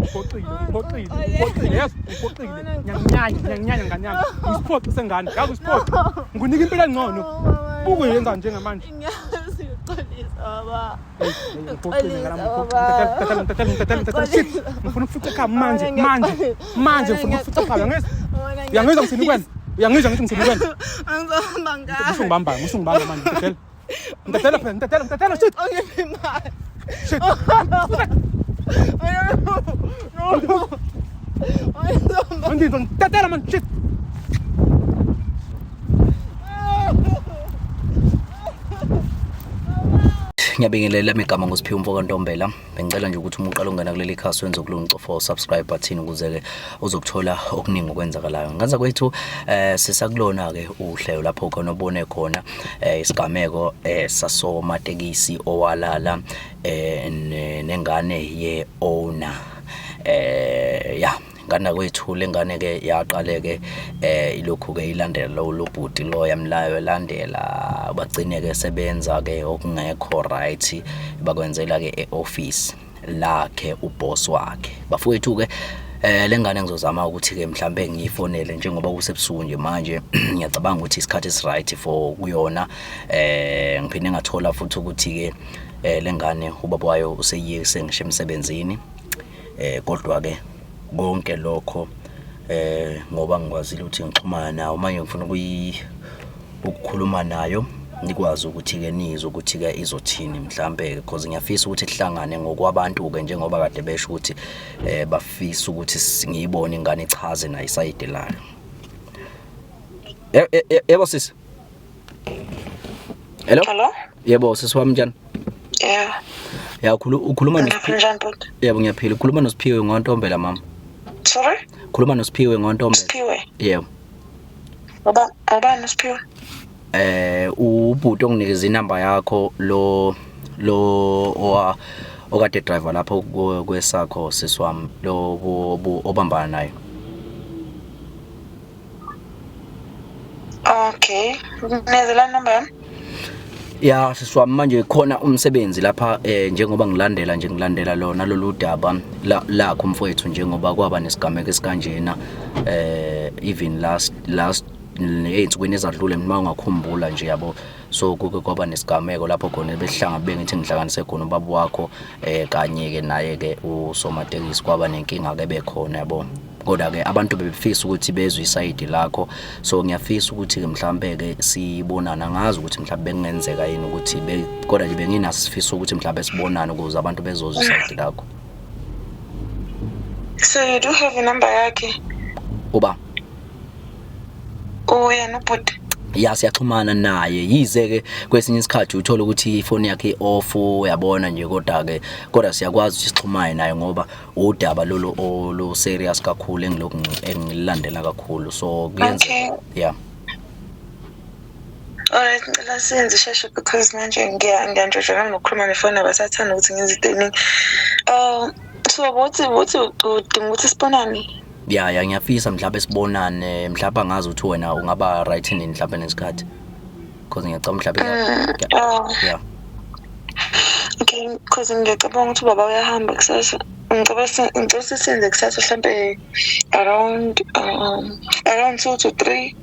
Uphoxile, uphoxile, uphoxile, yes, uphoxile. Ngiyanginyanya, ngiyanginyanya ngane yami. Isiphoxo sengane, yazi isiphoxo. Ngikunika impilo engcono. Buku yenza njengamanje. Ngiyazi uxolisa. Baba. Shit, ngifuna ukufica ekhaya manje, manje, manje ngifuna ukufica ekhaya, uyangizwa? Uyangizwa ngithini kuwena? Uyangizwa ngithi ngithini kuwena? Angizohamba ngayo. Usungibamba, usungibamba manje, ngidedela. Ngidedela phela, ngidedela, ngidedela, shit. Ungiphi imali. Shit. Angizohamba. Ngidedela, ngidedela man, shit. Ngiyabingelela igama nguSiphiwe umfo kaNtombela. Bengicela nje ukuthi uma uqala ungena kuleli khasi wenze okulunga ucofa subscribe button ukuze ke uzokuthola okuningi okwenzakalayo. Ngenza kwethu sisakulona ke uhlelo lapho khona obone khona isigameko sasomatekisi owalala nengane ye owner. Ya ngane kwethu lengane ke yaqale ke ilokhu ke ilandela lo bhuti lo yamlayo elandela bagcine ke sebenza ke okungekho right bakwenzela ke e-office lakhe uboss wakhe. Bafowethu ke lengane ngizozama ukuthi ke mhlambe ngiyifonele njengoba kusebusuku nje manje ngiyacabanga ukuthi isikhathi esi right for kuyona. Ngiphinde ngathola futhi ukuthi ke lengane ubaba wayo useyiyekise ngisho emsebenzini. Kodwa ke konke lokho ngoba ngikwazile ukuthi ngixhumane nawo manje ngifuna ukukhuluma nayo nikwazi ukuthi ke nizwe ukuthi ke izothini mhlambe because ngiyafisa ukuthi sihlangane ngokwabantu ke njengoba kade besho ukuthi bafisa ukuthi ngiyibone ingane ichaze nayo isayide layo. Yebo sisi. Hello. Hello. Yebo sisi wami, njani? Yeah. Ya ukhuluma Ngiyaphila, njani bhuti? Yebo ngiyaphila. Ukhuluma noSiphiwe ngoNtombela mama. Sorry? Khuluma noSiphiwe ngoNtombela. Siphiwe. Yebo. Ngoba ubani uSiphiwe? Ubhuti onginikeza inamba yakho lo lo okade driver lapho kwesakho sisi wami lo obambana naye. Okay. Nezela number yami? Ya sisi wami, manje khona umsebenzi lapha njengoba ngilandela nje ngilandela lona lolu daba lakho mfowethu njengoba kwaba nesigameko esikanjena even last ey'nsukwini ezadlule uma ungakhumbula nje yabo. So kuke kwaba nesigameko lapho khona behlanga bengithi ngihlanganise khona ubaba wakho kanye ke naye ke usomatekisi, kwaba nenkinga ke bekhona yabo. Kodwa ke abantu bebefisa ukuthi bezwe isayidi lakho, so ngiyafisa ukuthi ke mhlambe ke sibonane. Angazi ukuthi mhlambe bekungenzeka yini ukuthi kodwa nje benginaso isifiso ukuthi mhlambe sibonane ukuze abantu bezozwa isayidi lakho. So you do have a number yakhe? Uba Uyena ubhuti? Ya siyaxhumana naye, yize ke kwesinye isikhathi uthola ukuthi ifoni yakhe i-off uyabona nje, kodwa ke kodwa siyakwazi ukuthi sixhumane naye ngoba udaba lolu olu serious kakhulu engilokhu engilandela kakhulu, so kuyenzeka. Okay. Yeah. Alright, ngicela siyenze isheshe because manje ngiyanjojana nokukhuluma nefoni, abasathanda ukuthi ngenze into eningi. So uthi udinga ukuthi sibonane? Ya ngiyafisa mhlawumbe sibonane, mhlawumbe angazi ukuthi wena ungaba right nini mhlawumbe nesikhathi. Because ngiyacabanga mhlawumbe yeah. Okay, because ngiyacabanga ukuthi ubaba uyahamba kusasa. Ngicela sisenze kusasa mhlambe around 2 to 3.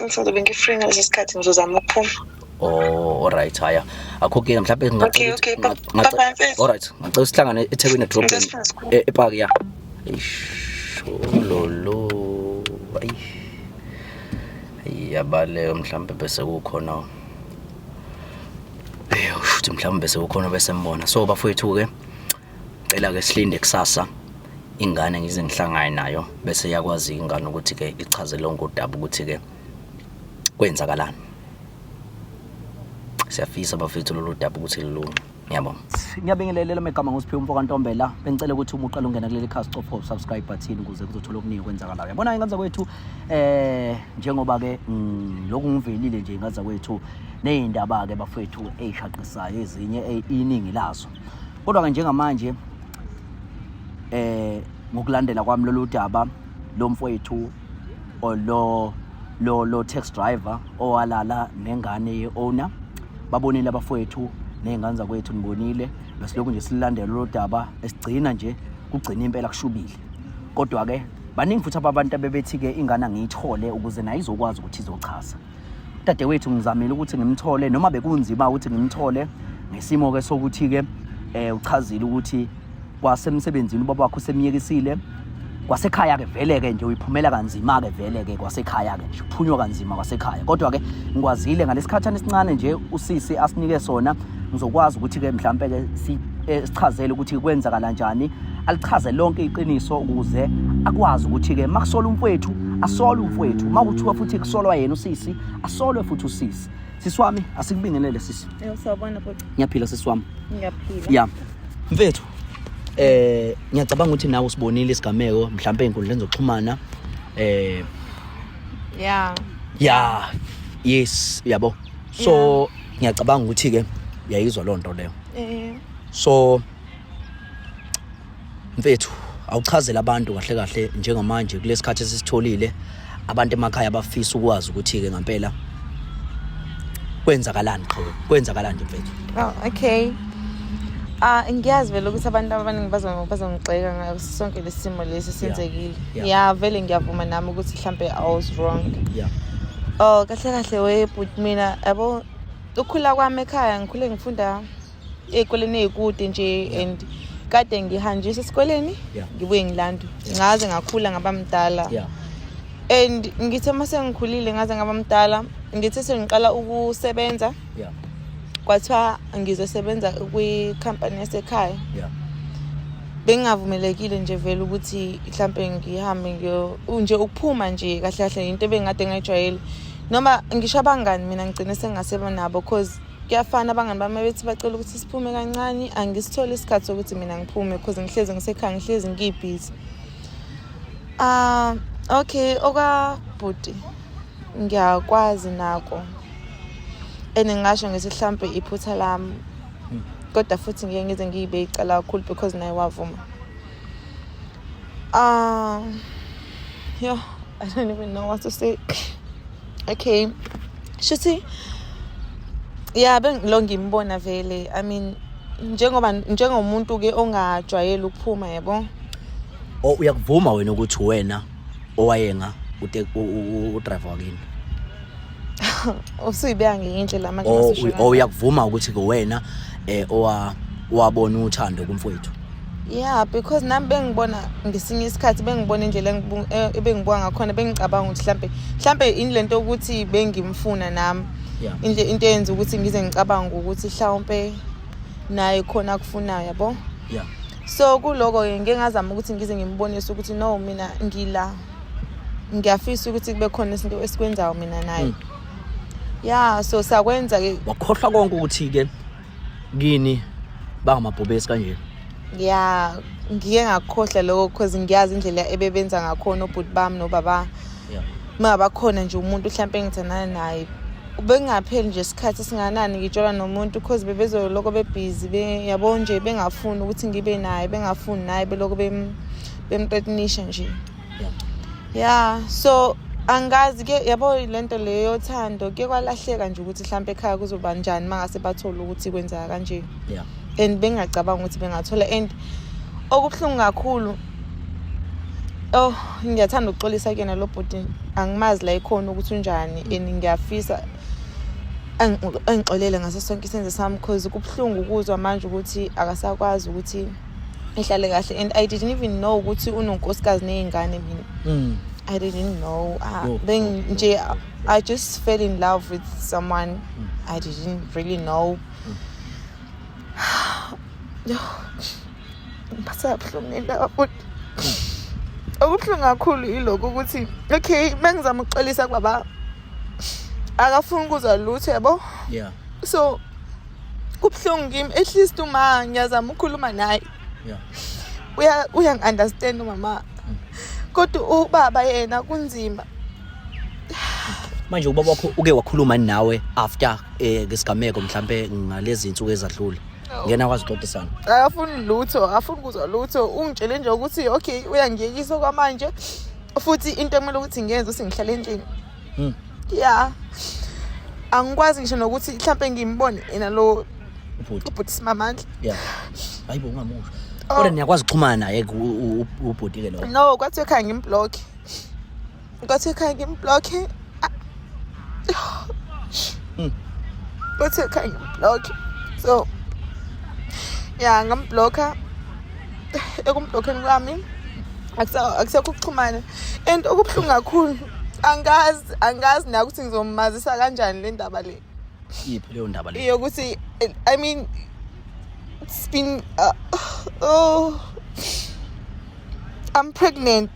Ngizobe ngi-free ngaleso sikhathi, ngizozama ukuphuma. Oh, alright, haya. Akho ke mhlawumbe ngicela. Okay, bye bye. Alright, ngicela sihlangane eThekwini edrobheni epark ya. Eish, lolo. Ayi. Iyabaleka mhlawumbe bese kukhona. Ushuthi mhlawumbe bese kukhona bese mbona. So bafowethu ke cela ke silinde kusasa ingane ngize ngihlangane nayo bese yakwazi ingane ukuthi ke ichaze lonke udaba ukuthi ke kwenzakalani. Siyafisa bafethu lolu daba ukuthi lilunge. Ngiyabonga. Ngiyabingelela megama nguSiphiwe umfo kaNtombela. Bengicela ukuthi uma uqala ungena kuleli khasi cofa subscribe button ukuze kuzothola okuningi okwenzakalayo. Yabona ingaza kwethu njengoba ke lokhu ngivelile nje ingaza kwethu nezindaba ke bafethu ezishaqisayo ezinye iningi lazo. Kodwa ke njengamanje ngokulandela kwami lolu daba lo mfowethu lo taxi driver owalala nengane ye-owner, babonile abafowethu ney'ngane zakwethu, nibonile besilokhu nje silandela lolu daba esigcina nje kugcina impela kushubile. Kodwa-ke baningi futhi abantu abebethi-ke ingane angiyithole ukuze nayo izokwazi ukuthi izochaza. Dadewethu ngizamile ukuthi ngimthole noma bekunzima ukuthi ngimthole, Ngesimo ke sokuthi ke uchazile ukuthi kwasemsebenzini ubaba wakho usemyekisile, kwasekhaya ke vele ke nje uyiphumela kanzima ke vele ke kwasekhaya ke nje uphunywa kanzima kwasekhaya. Kodwa ke ngikwazile ngalesikhathana esincane nje usisi asinike sona, ngizokwazi ukuthi ke mhlambe ke sichazele ukuthi kwenzakala kanjani, alichaze lonke iqiniso ukuze akwazi ukuthi ke makusola umfowethu asole umfowethu, makuthiwa futhi kusolwa yena usisi asolwe futhi usisi. Sisi wami, asikubingelele sisi. Yebo, sawubona bhuti. Ngiyaphila sisi wami. Ngiyaphila. Ya. Mfethu, ngiyacabanga ukuthi nawe usibonile isigameko mhlambe ey'nkundleni zokuxhumana. Yeah. Yeah. Yes, yabo. So ngiyacabanga ukuthi ke uyayizwa loo nto leyo. So mfethu, awuchazele abantu kahle kahle njengamanje kulesikhathi esisitholile, abantu emakhaya bafisa ukwazi ukuthi ke ngempela kwenzakalani qhawe, kwenzakalani nje mfethu. Oh, okay. Ngiyazi vele ukuthi abantu abaningi bazongigxeka ngaso sonke lesimo lesi senzekile. Yeah, vele ngiyavuma nami ukuthi mhlambe I was wrong. Oh, kahle kahle we but mina yabo ukukhula kwami ekhaya ngikhule ngifunda ey'koleni ey'kude nje and kade ngihanjiswa esikoleni ngibuye ngilandwe. Ngaze ngakhula ngaba mdala. And ngithe uma sengikhulile ngaze ngaba mdala, ngithe sengiqala ukusebenza. Kwathiwa ngizosebenza kwikhampani yasekhaya. Bengingavumelekile nje vele ukuthi mhlambe ngihambe ngiyo nje ukuphuma nje kahle kahle into ebengikade ngayijwayele. Noma ngisho abangani mina ngigcine sengingaseba nabo cause kuyafana abangani bami bethi bacela ukuthi siphume kancane, angisitholi isikhathi sokuthi mina ngiphume cause ngihlezi ngisekhaya, ngihlezi ngibhizi. Okay, okabhuti ngiyakwazi nako and ngingasho ngithi mhlambe iphutha lami, kodwa futhi ngike ngize ngiyibe icala kakhulu because naye wavuma. Yeah, I don't even know what to say. Okay, shuthi yeah, bengilo ngimbona vele. I mean, njengoba njengomuntu ke ongajwayele ukuphuma yabo. Oh, uyakuvuma wena ukuthi wena owayenga udriver wakini? Usuyibeka ngenye indlela manje. Oh, uyakuvuma ukuthi ke wena owabona uthando kumfowethu? Yeah, because nami bengibona ngesinye isikhathi bengibona indlela ebengibuka ngakhona, bengicabanga ukuthi mhlambe indlento ukuthi bengimfuna nami. Into eyenza ukuthi ngize ngicabanga ukuthi mhlawumbe naye khona akufunayo yabo. So kuloko ke ngike ngazama ukuthi ngize ngimbonise ukuthi no, mina ngila ngiyafisa ukuthi kube khona isinto esikwenzayo mina naye. Yeah, so sakwenza ke. Wakhohlwa konke ukuthi ke kini bangamabhubesi kanje. Yeah, ngike ngakhohlwa lokho because ngiyazi indlela ebebenza ngakhona obhuti bami nobaba. Mangabakhona nje umuntu mhlambe engithandana naye, bengapheli nje isikhathi esinganani ngitshola nomuntu because bebezoloko bebhizi yabo nje bengafuni ukuthi ngibe naye, bengafuni naye beloko bemthreatenisha nje. Yeah, so angazi ke yabo lento leyo yothando ke kwalahleka nje ukuthi mhlambe ekhaya kuzoba njani mangase bathole ukuthi kwenzeka kanje. And bengacabanga ukuthi bengathola. And okubuhlungu kakhulu, oh, ngiyathanda ukuxolisa kuyena lo bhuti, angimazi la ikhona ukuthi unjani and ngiyafisa angixolele ngaso sonke isenzo sami because kubuhlungu ukuzwa manje ukuthi akasakwazi ukuthi ihlale kahle. And I didn't even know ukuthi unonkosikazi nezingane mina. I didn't know. Then nje I just fell in love with someone I didn't really know. Ngiphatheka buhlungu ngendaba futhi. Okubuhlungu kakhulu yilokhu ukuthi okay, mengizama ukuxolisa kubaba akafuni ukuzwa lutho yabo. So kubuhlungu kimi, at least uma ngiyazama ukukhuluma naye. Uyangi-understand umama. Kodwa ubaba yena kunzima. Manje ubaba wakho uke wakhuluma nawe after ngesigameko mhlambe ngalezi insuku ezadlule? Ngena kwazi ukuxoxisana. Akafuni lutho, akafuni ukuzwa lutho. Ungitshele nje ukuthi okay, uyangiyekisa kwamanje. Futhi into ekumele ukuthi ngiyenze ukuthi ngihlale endlini. Yeah. Angikwazi ngisho nokuthi mhlambe ngimbone yena lo ubhuti Simamandla. Yeah. Hayibo ungamusho. Kodwa niyakwazi ukuxhumana naye ubhuti ke lo? No, kwathiwa ekhaya ngimblock. Kwathiwa ekhaya ngimblock. Kwathiwa ekhaya ngimblock. So Ya, ngamblocka. Ekumblockeni kwami akusekho ukuxhumana, and okubuhlungu kakhulu, angazi na ukuthi ngizomazisa kanjani le ndaba le. Iphi leyo ndaba le? Yokuthi, I mean, it's been oh, I'm pregnant.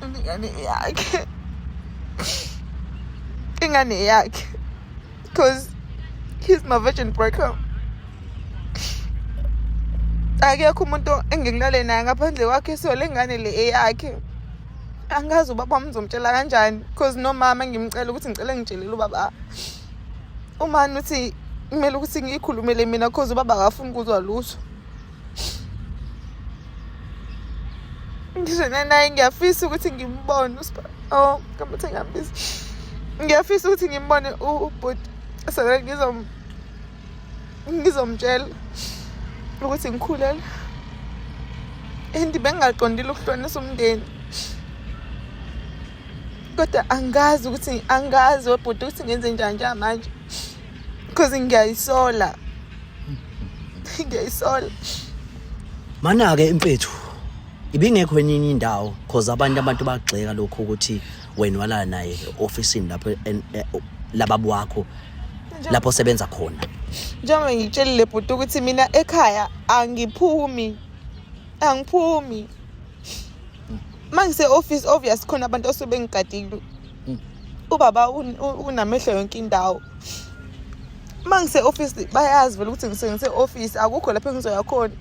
Ingane yakhe, ingane yakhe, because he's my virgin breaker. Akekho umuntu engingilale naye ngaphandle kwakhe, so le ngane le eyakhe. Angazi ubaba wami ngizomtshela kanjani, because nomama ngimcela ukuthi ngicela ngitshelele ubaba, umani uthi kumele ukuthi ngiyikhulumele mina, cause ubaba akafuni ukuzwa lutho. Ngisho naye ngiyafisa ukuthi ngimbone. Oh, ngabe ngiyambisa. Ngiyafisa ukuthi ngimbone ubhuti, so that ngizomtshela ukuthi ngikhulelwe, and bengingaqondile ukuhlonisa umndeni, kodwa angazi ukuthi, angazi webhuti ukuthi ngenze njani njengamanje, because ngiyayisola, ngiyayisola. Mana-ke imfethu, ibingekho enye indawo, cause abantu bagxeka lokho ukuthi wena walala naye e-ofisini lapho lababa wakho, lapho osebenza khona. Njengoba ngikutshelile bhuti ukuthi mina ekhaya angiphumi, angiphumi. Uma ngise-office, obvious khona abantu osuke bengigadile. Ubaba unamehlo yonke indawo. Uma ngise-office bayazi vele ukuthi ngise-office, akukho lapho engizoya khona.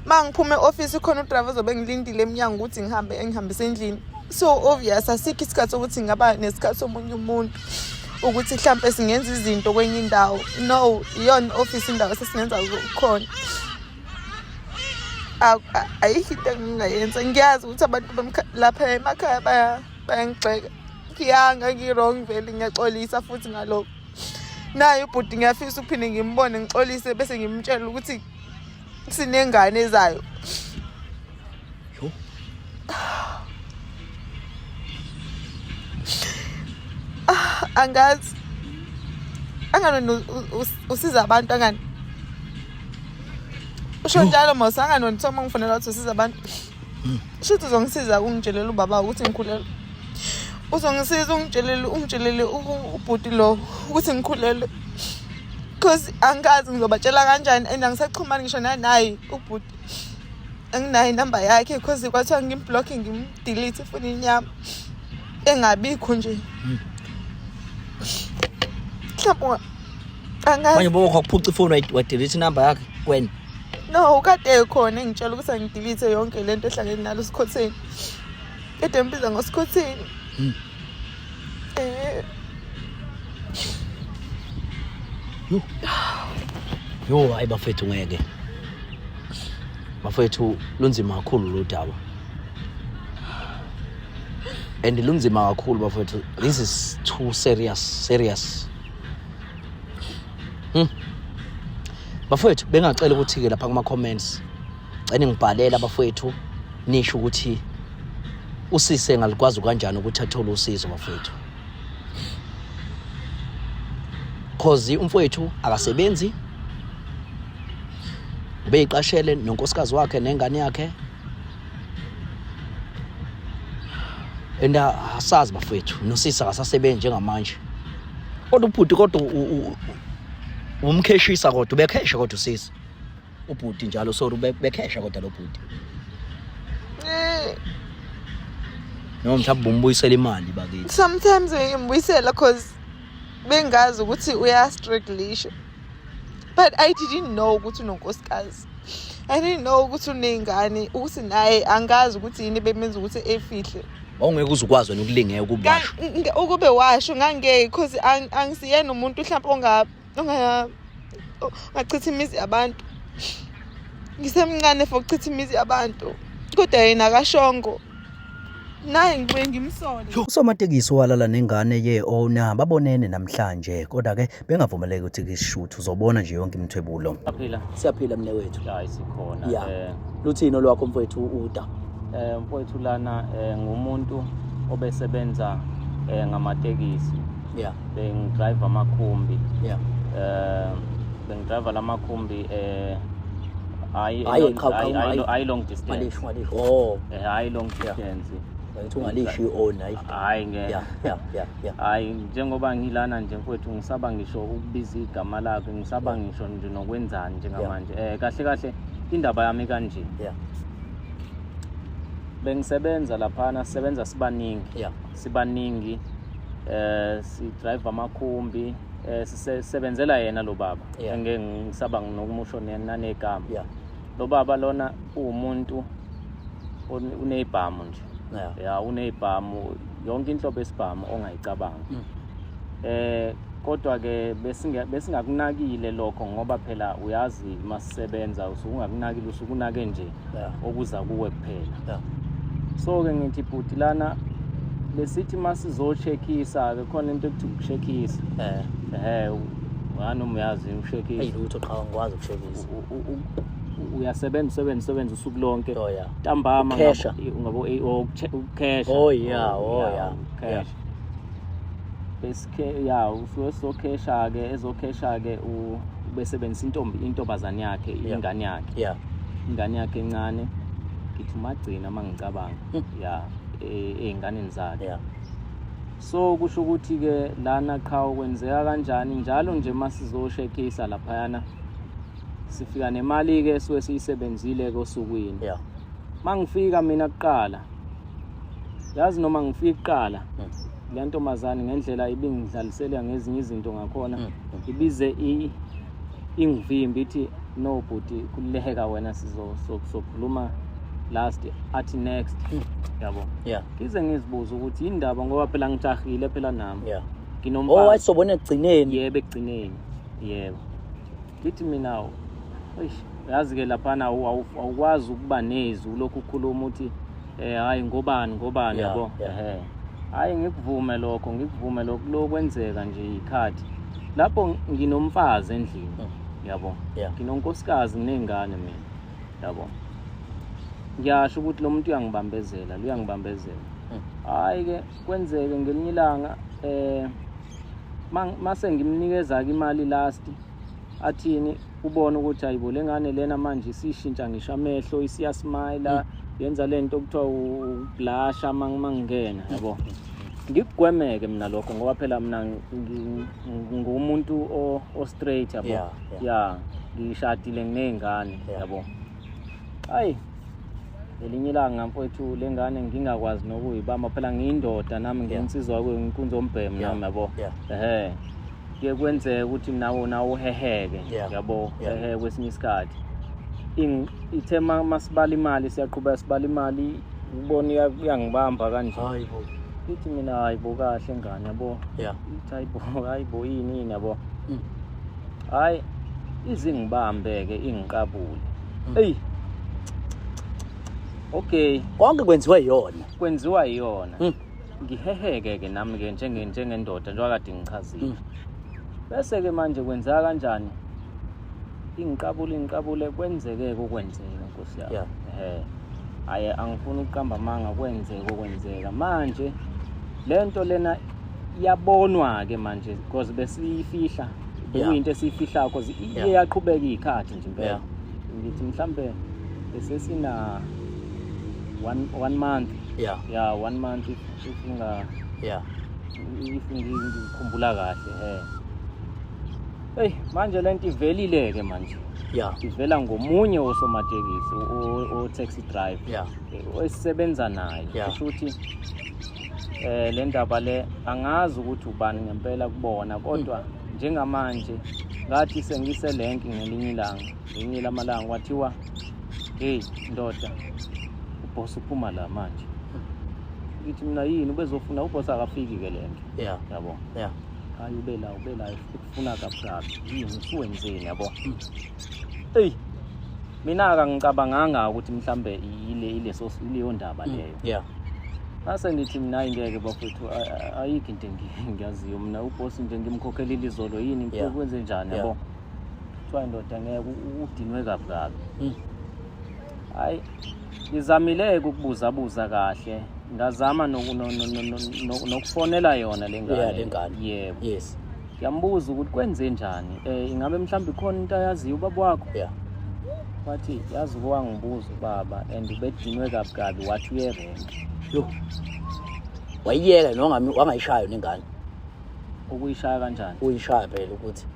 Uma ngiphuma e-office khona udriver ozobe ngilindile emnyango ukuthi ngihambe engihambise endlini. So obvious asikho isikhathi sokuthi ngingaba nesikhathi somunye umuntu ukuthi mhlampe singenza izinto kwenye indawo. No, iyona office indawo esesingenza khona. Ayikho into engingayenza. Ngiyazi ukuthi abantu lapha emakhaya bayangigxeka. Ngiyanga ngi-wrong vele, ngiyaxolisa futhi ngalokho. Naye ubhuti ngiyafisa ukuphinde ngimbone, ngixolise, bese ngimtshela ukuthi sinengane ezayo. Yo. Angazi, angani usiza abantu, angani usho njalo mos, angani wena uma ngifonela ukuthi usiza abantu, shuthi uzongisiza ungitshelele ubaba ukuthi ngikhulelwe, uzongisiza ungitshelele ubhuti lo ukuthi ngikhulelwe, because angazi ngizobatshela kanjani, and angisaxhumani ngisho nanaye ubhuti, anginayo inamba yakhe, because kwathiwa ngimblock, ngimdelete efonini yami, engabikho nje mhlawumbe, angazi. Manje bokho kuphuca ifoni, wadelete inamba yakhe wena? No, kade khona engitshela ukuthi angidelete yonke lento ehlangene nalo sikhotheni, kade ngibiza ngosikhotheni. Yo, hayi bafethu, ngeke bafethu, lunzima kakhulu lo daba, and lunzima kakhulu bafethu. This is too serious, serious. Bafethu, bengacela ukuthi-ke lapha kuma-comments cela ngibhalela bafethu, nisho ukuthi usise ngalikwazi kanjani ukuthi athole usizo bafethu, cause umfowethu akasebenzi, ubeyiqashele nonkosikazi wakhe nengane yakhe, and asazi bafethu, nosisi akasasebenzi njengamanje, kodwa ubhuti, kodwa umkheshisa, kodwa ubekhesha, kodwa usisi, ubhuti njalo, sorry, bekhesha kodwa lo bhuti, noma mhlawumbe bumbuyisela imali bakithi. Sometimes ngimbuyisela cause bengazi ukuthi uyastrugglisha, but I didn't know ukuthi unonkosikazi, I didn't know ukuthi uney'ngane, ukuthi naye angazi ukuthi yini bemenza ukuthi efihle. Wawungeke uze ukwazi wena ukulingeka ukuba washo? Ukube washo ngangeke, cause angisiyena umuntu mhlawumbe ongachitha imizi yabantu. Ngisemncane for ukuchitha imizi yabantu, kodwa yena akashongo, naye ngibuye ngimsole. Usomatekisi owalala nengane ye-owner babonene namhlanje, kodwa-ke bengavumeleki ukuthi kishoot. Uzobona nje yonke imithwebulo. Siyaphila. Siyaphila mne wethu. Hayi, sikhona. Ya. Luthini olwakho mfowethu uda? Mfowethu, lana ngumuntu obesebenza ngamatekisi. Yeah. Bengidrive amakhumbi. Yeah. Bengidrive lamakhumbi hayi Hayi, qha, qha, hayi. hayi long distance. Ungalisho, ungalisho. Oh. Hayi long distance. Ngithi ungalisho i-own hayi. Hayi ngeke. Yeah. Hayi, njengoba ngilana nje mfowethu, ngisaba ngisho ukubiza igama lakhe, ngisaba ngisho nje nokwenzani njengamanje. Kahle kahle indaba yami kanje. Bengisebenza laphana, sisebenza sibaningi. Sibaningi. Si drive amakhumbi, sisebenzela yena lo baba. Engeke ngisaba nokumusho nanegama. Lo baba lona uwumuntu unezibhamu nje. Ya, unezibhamu, yonke inhlobo yesibhamu ongayicabanga. Kodwa ke besingakunakile lokho, ngoba phela uyazi masisebenza usuke ungakunakile, usuke unake nje okuza kuwe kuphela. So ke ngithi bhuti lana besithi masizocheckisa ke, khona into ekuthiwa ukucheckisa. Noma uyazi ukucheckisa. Hey, lutho qha, ngikwazi ukucheckisa. Uyasebenza, usebenza, usebenza usuku lonke. Oh, yeah. Ntambama Ukhesha. ngabo ukukhesha. Oh, yeah, oh, yeah. Ukhesha. Yeah. Besikhe ya usuke sokhesha ke, ezokhesha ke ubesebenzisa intombazane yakhe, ingane yakhe. Ingane yakhe encane, ngithi umagcina mangicabanga. Ya, ey'nganeni zakhe. So kusho ukuthi ke lana qha kwenzeka kanjani, njalo nje masizoshekisa laphayana sifika nemali ke suke siyisebenzile ke osukwini. Mangifika mina kuqala, yazi noma ngifika kuqala, le ntombazane ngendlela ibingidlalisela ngezinye izinto ngakhona, ibize ingivimbi ithi no bhuti, kuleka wena, sizokhuluma last, athi next. Yabo. Ngize ngizibuze ukuthi indaba, ngoba phela ngijahile phela nami. Nginomfazi. Oh, wayisobona ekugcineni. Yebo, ekugcineni. Yebo. Ngithi mina, eish, yazi ke laphana awukwazi ukuba nezwi ulokhu ukhuluma uthi hayi ngobani, ngobani, yabo. Hayi ngikuvume lokho, ngikuvume lokho, lokwenzeka nje ikhathi. Lapho nginomfazi endlini, yabo. Nginonkosikazi, nginezingane mina, yabo. Ngiyasho ukuthi lo muntu uyangibambezela, uyangibambezela. Hayi ke kwenzeke ngelinye ilanga, mase ngimnikeza ke imali last, athini ubone ukuthi hayibo le ngane lena manje isishintsha ngisho amehlo, isiyasmile, yenza lento okuthiwa ublusha mangena, yabo. Ngikugwemeke mina lokho, ngoba phela mina ngumuntu o straight, yabo. Ya, ngishadile nginezingane, yabo. Hayi ngelinye ilanga mfowethu le ngane ngingakwazi nokuyibamba, phela ngiyindoda nami, ngiyinsizwa kuyo, nginkunzi yombhemu nami, yabo. Kuye kwenzeke ukuthi nawe uheheke, yabo, ehhe kwesinye isikhathi. Ithe masibala imali, siyaqhubeka sibala imali, ubone uyangibamba kanje. Hayibo. Ithi mina hayibo kahle ngane, yabo. Ithi hayibo, hayibo yini yini, yabo. Hayi izingibambe ke ingiqabule. Hey. Okay. Konke kwenziwa yiyona. Kwenziwa yiyona. Ngiheheke ke nami ke njengendoda njengoba kade ngichazile. Bese ke manje kwenzeka kanjani? Ingiqabule, ingiqabule, kwenzeke okwenzeka Nkosi yami. Hayi angifuni ukuqamba amanga, kwenzeka okwenzeka. Manje lento lena iyabonwa ke manje because besiyifihla. Bekuyinto esiyifihlayo because iyaqhubeka ikhathi nje impela. Ngithi mhlambe besesina one month. Yeah, 1 month if unga If ngikhumbula kahle, Hey, manje lento ivelile ke manje. Ivela ngomunye wosomatekisi, o taxi driver. Osebenza naye. Kusho ukuthi le ndaba le angazi ukuthi ubani ngempela kubona, kodwa njengamanje ngathi sengiselenki ngelinye ilanga, ngelinye lamalanga kwathiwa hey ndoda, uboss uphuma la manje. Ngithi mina yini ubezofuna, uboss akafiki ke lenki. Yabo. Hayi ube la, ube la, ufuna kabrad. Yini usuwenzeni, yabo? Hey, mina akangicabanganga ukuthi mhlambe ileyo ndaba leyo. Mase ngithi mina hayi ngeke bafethu, ayikho into engiyaziyo mina, uboss nje ngimkhokhelile izolo yini, kwenze njani, yabo? Kuthiwa indoda ngeke udinwe kabi kabi. Hayi ngizamile ukubuzabuza kahle. Ngazama nokufonela yona le ngane. Yeah, le ngane. Yebo. Yes. Ngiyambuza ukuthi kwenze njani, ingabe mhlawumbe ikhona into ayaziyo ubaba wakho? Yeah. Wathi yazi wangibuza ubaba and ubedinwe kabi kabi, wathi uyerenki. Yo. Wayiyeka noma wangayishayo nengane? Ukuyishaya kanjani? Uyishaya phela ukuthi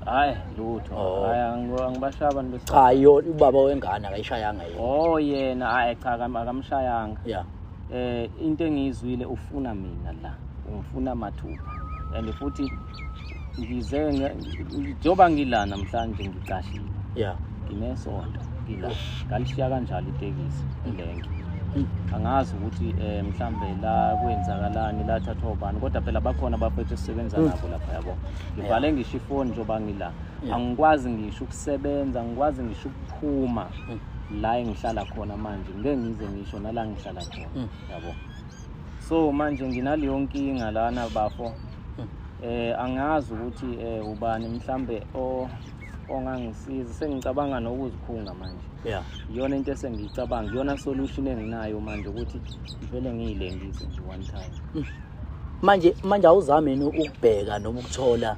hayi lutho. Oh. Hayi, angibashaya abantu besifazane. Cha, yona ubaba wengane akayishayanga yena. Oh yena, hayi cha, akamshayanga. Yeah. Into engiyizwile ufuna mina la, ungifuna mathupha. And futhi ngize njengoba ngila namhlanje ngicashile. Yeah. Nginesonto ngila. Ngalishiya kanjalo itekisi elenke. Angazi ukuthi mhlambe la kwenzakalani, la thathwa ubani, kodwa phela bakhona abafethu esisebenza nabo lapha, yabo. Ngivale ngisho ifoni njengoba ngila. Angikwazi ngisho ukusebenza, angikwazi ngisho ukuphuma la engihlala khona manje, ngeke ngize ngisho nala ngihlala khona, yabo. So manje nginaleyo nkinga lana bafo. Angazi ukuthi ubani mhlambe ongangisiza, sengicabanga nokuzikhunga manje. Yeah. Iyona into esengiyicabanga, iyona solution enginayo manje ukuthi ngivele ngiyilengise nje one time. Manje awuzami yini ukubheka noma ukuthola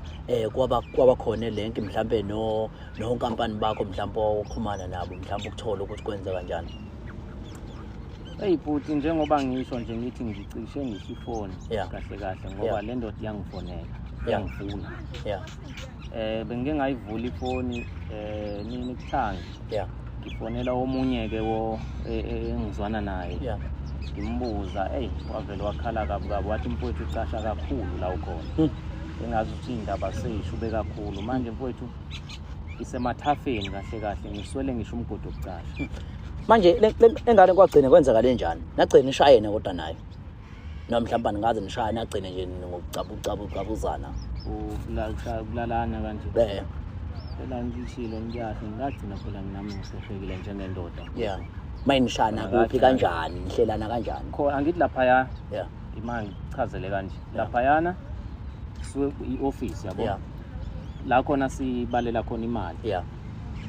kwabakhona elenki mhlambe no nonkampani bakho mhlambe oxhumana nabo mhlambe ukuthola ukuthi kwenza kanjani? Hey bhuti, njengoba ngisho nje ngithi ngicishe ngisho ifoni kahle kahle ngoba le ndoda iyangifonela, iyangifuna. Yeah. Bengike ngayivula ifoni nini kuthangi. Yeah. Ngifonela omunye ke wo engizwana naye. Yeah. Ngimbuza, hey, wavele wakhala kabi kabi, wathi mfowethu ucasha kakhulu la ukhona. Engazi ukuthi indaba seyishube kakhulu manje mfowethu, isemathafeni kahle kahle, ngiswele ngisho umgodi wokucasha. Manje lengane kwagcina kwenzakale njani? Nagcina nishayene kodwa nayo. Noma mhlawumbe ningaze nishayane, nagcine nje ngokucabucabuzana. Ukulalana kanje. Phela ngishilo ngiyasho, ngagcina phela nami ngisehlekile njengendoda. Yeah. Mayinishana kuphi kanjani? Nihlelana kanjani? Kho angithi laphaya. Yeah. Imali ngichazele kanje. Laphayana suke i-office, yabo. Yeah. La khona sibalela khona imali. Yeah.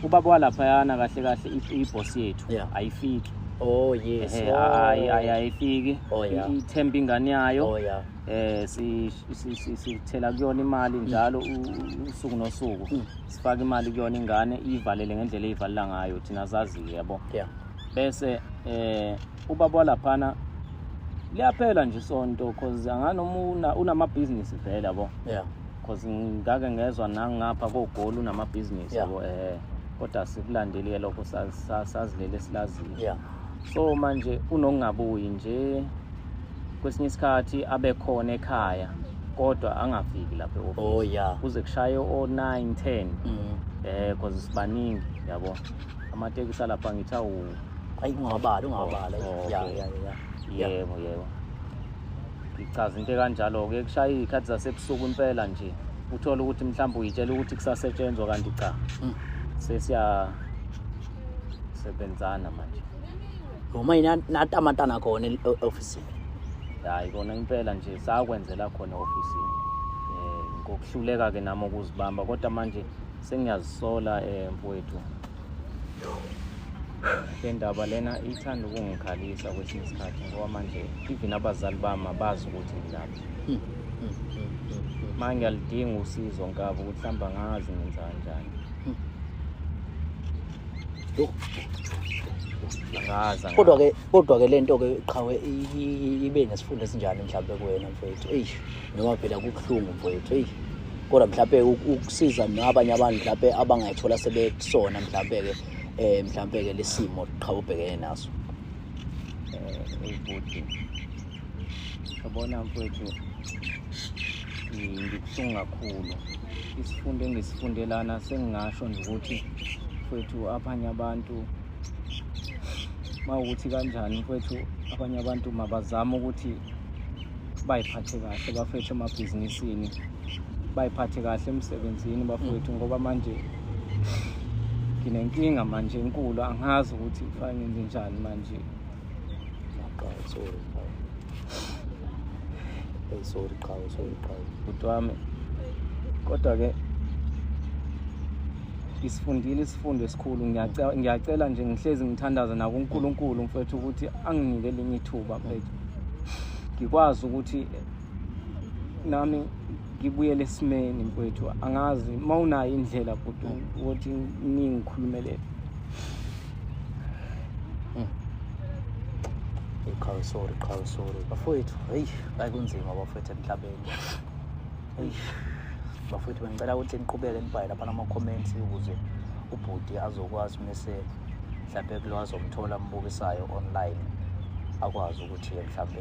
Ubaba walaphayana kahle kahle i-boss yethu ayifiki. Oh yes. Ayifiki. Oh yeah. Ithemba ingane yayo. Oh yeah. Sithela kuyona imali njalo usuku nosuku. Sifaka imali kuyona ingane, ivalele ngendlela eyivalela ngayo, thina sazi, yabo. Yeah. Bese ubaba walaphana liyaphela nje isonto cause anganoma unamabhizinisi vele, yabo. Yeah. Cause ngake ngezwa nangapha koGoli unamabhizinisi, yabo. Kodwa sikulandeli lokho, sazilele silaziyo. Yeah. So manje unokungabuyi nje kwesinye isikhathi abe khona ekhaya kodwa angafiki lapha e-office. Oh yeah. Kuze kushaye o 9 10. Cause sibaningi, yabo. Amatekisi alapha ngithi awu ayi ungabala. Yeah yeah yeah. Yebo yebo. Ngichaza into kanjalo ke, kushaya izikhathi zasebusuku impela nje. Uthola ukuthi mhlawumbe uyitshela ukuthi kusasetshenzwa kanti cha. Sesiya sebenzana manje. Uma natamatana khona e-ofisini. Hayi kona impela nje sakwenzela khona e-ofisini. Ngokuhluleka ke nami ukuzibamba, kodwa manje sengiyazisola mfowethu. Le ndaba lena ithanda ukungikhalisa kwesinye isikhathi ngoba manje even abazali bami abazi ukuthi ngilapha. Manje ngiyalidinga usizo nkabi ukuthi mhlawumbe angazi ngenza kanjani. Kodwa ke lento ke qhawe ibe nesifundo esinjani mhlawumbe kuwena mfowethu? Eish, noma phela kubuhlungu mfowethu, eish. Kodwa mhlawumbe ukusiza nabanye abantu mhlawumbe abangayithola sebekusona mhlawumbe ke mhlawumbe ke lesimo qhawe ubhekene naso. Bhuti, yabona mfowethu, ngibuhlungu kakhulu. Isifundo engisifundelana sengingasho nje ukuthi mfowethu abanye abantu mawukuthi kanjani mfowethu, abanye abantu mabazame ukuthi bayiphathe kahle bafethu emabhizinisini, bayiphathe kahle emsebenzini bafowethu, ngoba manje nginenkinga manje enkulu, angazi ukuthi kufanele ngenze njani manje. Sorry qhawe, sorry qhawe. Bhuti wami, kodwa ke isifundile isifundo esikhulu. Ngiyacela nje, ngihlezi ngithandaza nakuNkulunkulu mfethu ukuthi anginike elinye ithuba mfethu. Ngikwazi ukuthi nami ngibuyele esimeni mfowethu. Angazi uma unayo indlela bhuti ukuthi ningikhulumelele. Hey qhawe, sorry qhawe, sorry bafowethu. Hey, hayi kunzima bafowethu emhlabeni. Hey bafowethu, bengicela ukuthi niqhubeke nibhale lapha nama-comments ukuze ubhuti azokwazi mese mhlampe kulo azomthola ambukisayo online, akwazi ukuthi mhlampe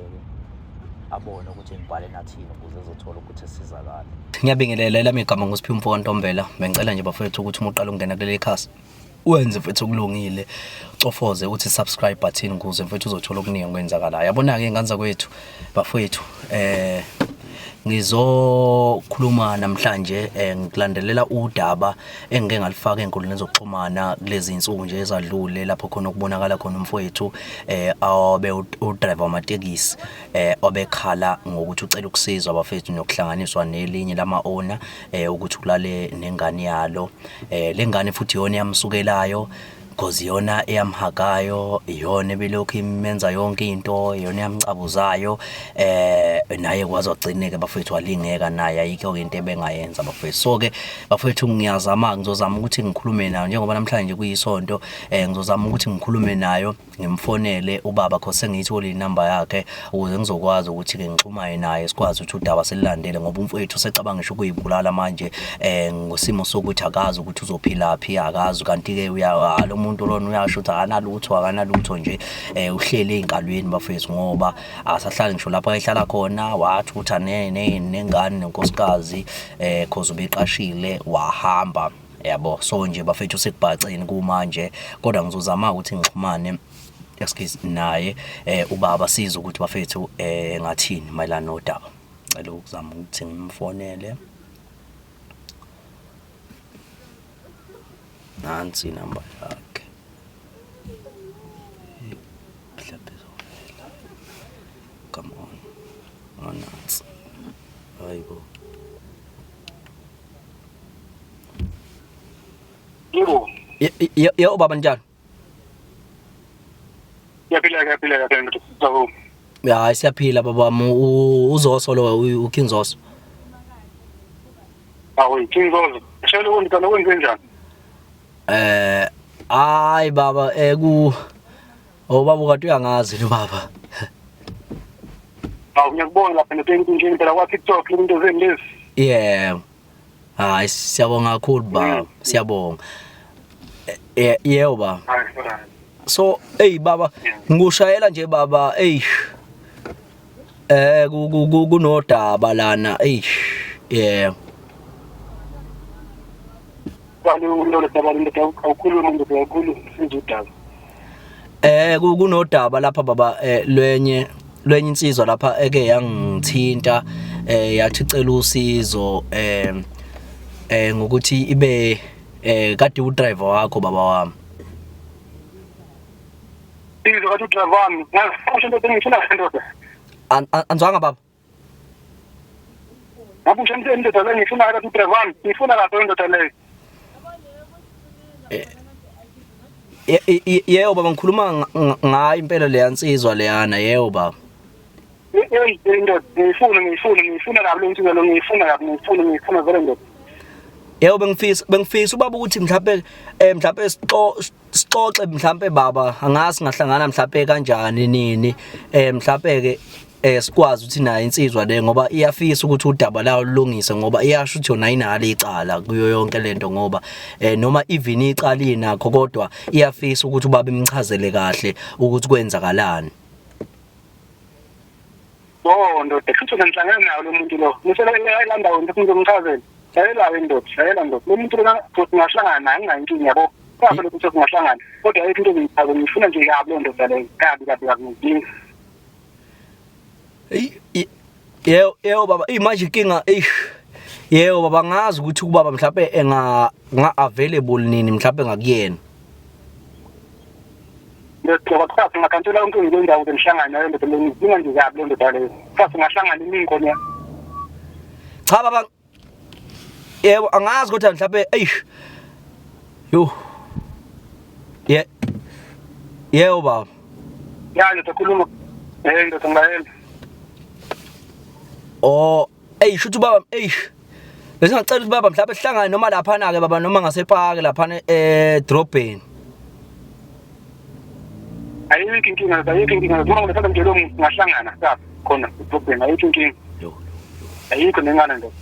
abone ukuthi ngibhale nathini ukuze ezothola ukuthi esizakale. Ngiyabingelela, elami igama nguSiphiwe Mfo kaNtombela. Bengicela nje bafowethu ukuthi uma uqala ukungena kuleli khasi wenze mfethu okulungile, ucofoze uthi subscribe button ukuze mfethu uzothola okuningi okwenzakalayo. Yabona-ke ingane zakwethu bafowethu, ngizokhuluma namhlanje ngikulandelela udaba engike ngalifaka ey'nkundleni zokuxhumana kulezi zinsuku nje ezadlule, lapho khona okubonakala khona umfowethu obe udriver wamatekisi obekhala ngokuthi ucela ukusizwa bafethu nokuhlanganiswa nelinye lama-owner ukuthi ulale nengane yalo. Le ngane futhi iyona eyamsukelayo, cause iyona eyamhagayo, iyona ebilokhu imenza yonke into, iyona eyamcabuzayo. Naye kwaze wagcineke bafethu walingeka naye, ayikho into ebengayenza bafethu. So ke bafethu ngiyazama, ngizozama ukuthi ngikhulume nayo njengoba namhlanje kuyisonto. Ngizozama ukuthi ngikhulume nayo, ngimfonele ubaba cause sengiyitholile inamba yakhe ukuze ngizokwazi ukuthi ke ngixhumane naye, sikwazi ukuthi udaba selilandele, ngoba umfowethu usecabanga ngisho ukuyibulala manje ngosimo sokuthi akazi ukuthi uzophilaphi, akazi. Kanti ke uya lo muntu lona uyasho ukuthi akanalutho, akanalutho nje, uhleli ey'nkalweni bafethu ngoba asahlali ngisho lapho ayehlala khona. Wathutha nengane nenkosikazi cause ubeqashile wahamba, yabo. So nje bafethu sekubhaceni kumanje, kodwa ngizozama ukuthi ngixhumane, excuse, naye ubaba, siza ukuthi bafethu ngathini mayelana nodaba. Cela ukuzama ukuthi ngimfonele, nansi inamba yakhe, mhlawumbe izovela. Come on, oh nansi, hayibo. Yebo. Yebo baba, njani? Ngiyaphila, ngiyaphila kahle ndoda. Sawubona. Hayi siyaphila baba, uZoso lo, uKing Zoso. Awu King Zoso. Shelo kundikana kwenze njani? Hayi baba, ku Oh baba, kade uyangazi lo baba. Awu ngiyakubona lapha ndoda enkundleni phela kwa TikTok into zenu lezi. Yeah. Hayi siyabonga kakhulu baba, siyabonga. Yebo baba. Hayi hayi. So hey baba, ngikushayela nje baba, hey. Kunodaba lana, hey. Yeah. Bani ulolo daba ndoda, awukhuluma ndoda, awukhuluma siza udaba. Kunodaba lapha baba, lwenye insizwa lapha eke yangithinta, yathi icela usizo ngokuthi ibe kade udriver wakho baba wami. Sizo kathi udriver wami. Ngakusho ndoda, ngifuna ndoda. Anzwanga baba. Ngakusho ndoda le ngifuna kathi udriver wami. Ngifuna kahle ndoda le. Yebo baba, ngikhuluma ngayo impela leya nsizwa leyana, yebo baba. Hey ndoda, ngiyifuna ngiyifuna ngiyifuna kabi le nsizwa lo, ngiyifuna kabi, ngiyifuna ngiyifuna vele ndoda. Yebo, bengifisa ubaba ukuthi mhlawumbe mhlawumbe sixoxe mhlawumbe baba, angazi singahlangana mhlawumbe kanjani nini, mhlawumbe ke sikwazi ukuthi nayo insizwa le, ngoba iyafisa ukuthi udaba layo lulungise, ngoba iyasho ukuthi yona ayinalo icala kuyo yonke lento, ngoba noma even icala inakho, kodwa iyafisa ukuthi ubaba imchazele kahle ukuthi kwenzakalani. Oh ndoda, futhi ngihlangana nayo lo muntu lo. Ngisela la ndawo nje ngizomchazela. Shayela we ndoda, shayela ndoda. Lo muntu lona futhi ngahlangana naye ngingayinkinga yabo. Kwafa lokhu ukuthi singahlangana. Kodwa ayikho into engiyichaza, ngifuna nje kabi lo ndoda leyo. Kabi kabi kabi ngidinga. Yebo yebo baba, manje inkinga, eish. Yebo baba, ngazi ukuthi ubaba mhlawumbe enga nga available nini mhlawumbe ngakuyena. Ndoda kusasa ngakantela yonke le ndawo ngihlangana nayo ndoda leyo, ngidinga nje kabi lo ndoda leyo. Kusasa ngahlangana iningi khona. Cha baba. Yebo angazi kodwa mhlawumbe, eish. Yo. Ye. Yebo baba. Ya ndoda, khuluma. Ndoda ngilayela. Oh, ey shuthi baba, ey. Bese ngicela ukuthi baba mhlawumbe sihlangane noma laphana ke baba noma ngasepaki laphana edrobheni. Ayikho inkinga, ayikho inkinga. Uma ngithanda nje lo muntu ngahlangana sa khona edrobheni, ayikho inkinga. Yo. Ayikho nengane ndoda.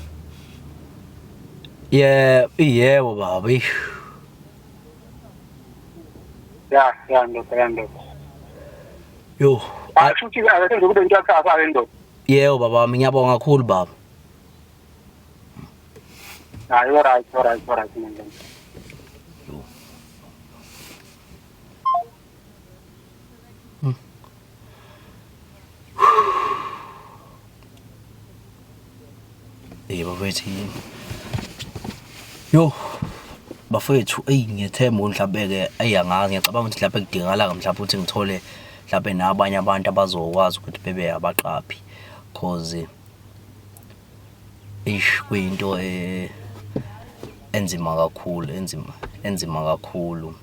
Yeah, yebo baba. Eish. Ya, ya ndoda, ya ndoda. Yo. Hayi futhi akasenze kube into yakhe ke ndoda. Yebo baba wami ngiyabonga kakhulu baba. Hayi all right, all right, all right ndoda. Eh bafethu yini? Yo bafethu eyi ngiyethemba ukuthi mhlawumbe-ke eyi angazi ngiyacabanga ukuthi mhlawumbe kudingakala-ke mhlawumbe ukuthi ngithole mhlawumbe nabanye abantu abazokwazi ukuthi bebe abaqaphi cause eish kuyinto eh, enzima kakhulu enzima enzima kakhulu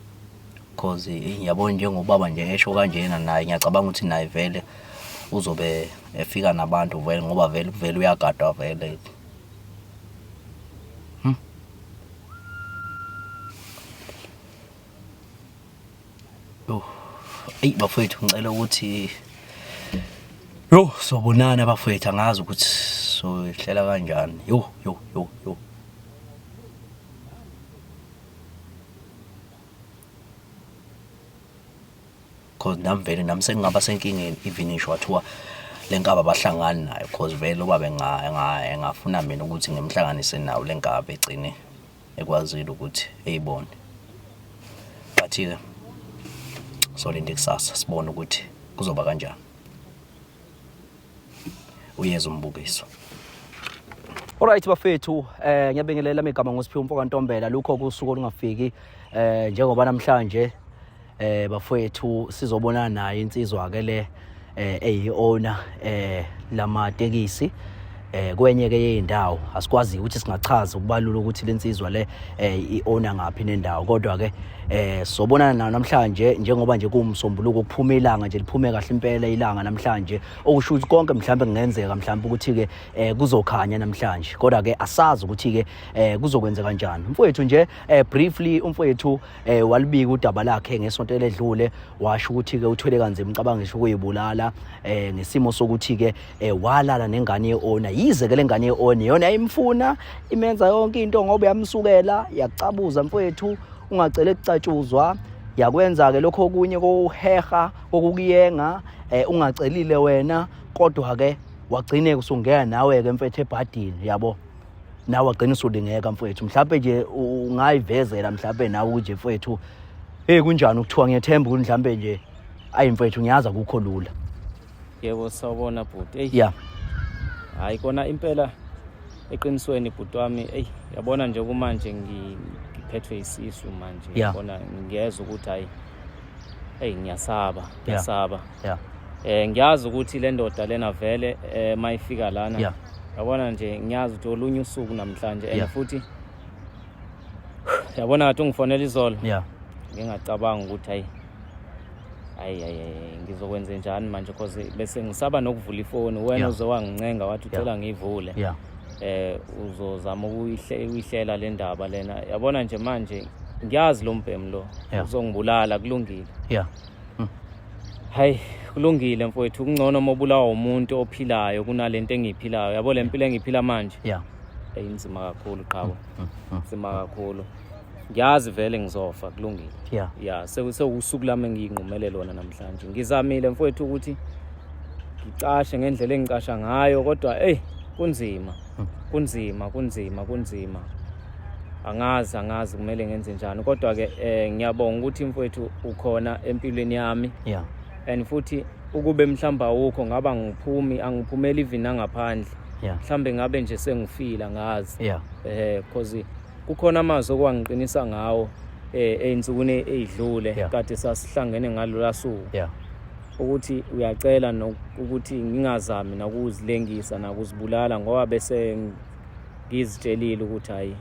cause eh, yabo njengobaba nje esho kanjena naye ngiyacabanga ukuthi naye vele uzobe efika nabantu vele ngoba vele vele uyagadwa vele. Yo. Eyi bafowethu ngicela ukuthi Yo sobonana bafowethu angazi ukuthi sohlela kanjani. Yo yo yo yo. Cause nami vele nami sengingaba senkingeni even ngisho wathiwa le nkaba abahlangani nayo cause vele ubaba engafuna mina ukuthi ngimhlanganise nawo le nkaba egcine ekwazile ukuthi eyibone. But-ke solinda ikusasa sibone ukuthi kuzoba kanjani. Uyeza umbukiso. Alright bafethu, eh ngiyabingelela igama ngoSiphiwe umfo kaNtombela lukho kusuku olungafiki eh njengoba namhlanje eh bafethu sizobonana naye insizwa ke le eh eyi owner eh lamatekisi eh kwenye ke yeindawo asikwazi ukuthi singachaza ukubalula ukuthi lensizwa le eh iowner ngaphi nendawo kodwa ke eh sobonana nayo namhlanje njengoba nje kuwumsombuluko kuphuma ilanga nje liphume kahle impela ilanga namhlanje okusho ukuthi konke mhlawumbe kungenzeka mhlawumbe ukuthi ke eh kuzokhanya namhlanje kodwa ke asazi ukuthi ke eh kuzokwenzeka kanjani mfowethu nje eh briefly umfowethu eh walibika udaba lakhe ngesonto eledlule washo ukuthi ke uthwele kanzima ucabanga ngisho ukuyibulala eh ngesimo sokuthi ke eh walala nengane yeona yize ke lengane yeona yona yayimfuna imenza yonke into ngoba yamsukela yacabuza mfowethu ungacele kucatshuzwa yakwenza ke lokho okunye kokuheha kokukuyenga eh ungacelile wena kodwa ke wagcine usungena nawe ke mfethu ebhadini yabo nawe wagcina usulingeka mfowethu mhlawumbe nje ungayivezela mhlawumbe nawe ukuthi mfowethu hey kunjani ukuthiwa ngiyethemba ukuthi mhlawumbe nje ayi mfowethu ngiyazi akukho lula. Yebo sawubona bhuti. Ey. Yeah. Hayi kona impela eqinisweni bhuti wami ey yabona nje kumanje ngiphethwe isisu manje yabona ngiyezwa ukuthi hayi ey ngiyasaba ngiyasaba. Yeah. Eh ngiyazi ukuthi le ndoda lena vele eh mayifika lana. Yeah. Yabona nje ngiyazi ukuthi olunye usuku namhlanje and futhi yabona kade ungifonela izolo. Yeah. Ngingacabanga ukuthi hayi hayi hayi ngizokwenza njani manje because bese ngisaba nokuvula ifoni wena uze wangincenga wathi ucela ngiyivule. Yeah. Eh uzozama ukuyihlela le ndaba lena. Yabona nje manje ngiyazi lo mbhemu lo uzongibulala kulungile. Yeah. Hayi kulungile mfowethu kungcono uma ubulawa umuntu ophilayo kunalento engiyiphilayo yabo le mpilo engiyiphila manje yeah inzima kakhulu qhawe inzima kakhulu ngiyazi vele ngizofa kulungile yeah yeah sewusuku lami engiyinqumele lona namhlanje ngizamile mfowethu ukuthi ngicashe ngendlela engicasha ngayo kodwa ey kunzima kunzima kunzima kunzima angazi angazi kumele ngenze njani kodwa ke eh, ngiyabonga ukuthi mfowethu ukhona empilweni yami yeah and futhi ukube mhlawumbe awukho ngaba ngiphumi angiphumeli even nangaphandle yeah mhlawumbe ngabe nje sengifile angazi yeah eh cause kukhona amazwi okwangiqinisa ngawo eh ey'nsukwini ey'dlule Yeah. kade sasihlangene ngalola suku yeah ukuthi uyacela ukuthi ngingazami nakuzilengisa nakuzibulala ngoba bese ngizitshelile ukuthi hayi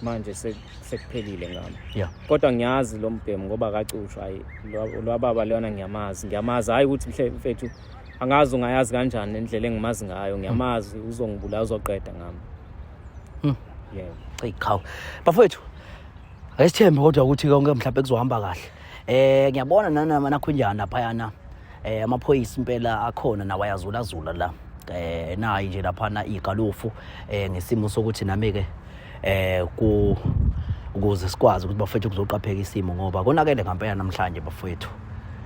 manje sekuphelile ngami yeah kodwa ngiyazi lo mbhemu ngoba akacushwa hayi lwababa lona ngiyamazi ngiyamazi hayi ukuthi mhle mfethu Angazi ungayazi kanjani indlela engimazi ngayo, ngiyamazi uzongibulala uzoqeda ngami. Yebo. Eyi qhawe. Bafowethu, ake sithembe kodwa ukuthi konke mhlawumbe kuzohamba kahle. Ngiyabona nana nakhunjana laphayana. Amaphoyisa impela akhona nawo ayazulazula la. Nayi nje laphana igalofu ngesimo sokuthi nami ke ku ukuze sikwazi ukuthi bafethu kuzoqapheka isimo ngoba konakele ngempela namhlanje bafethu.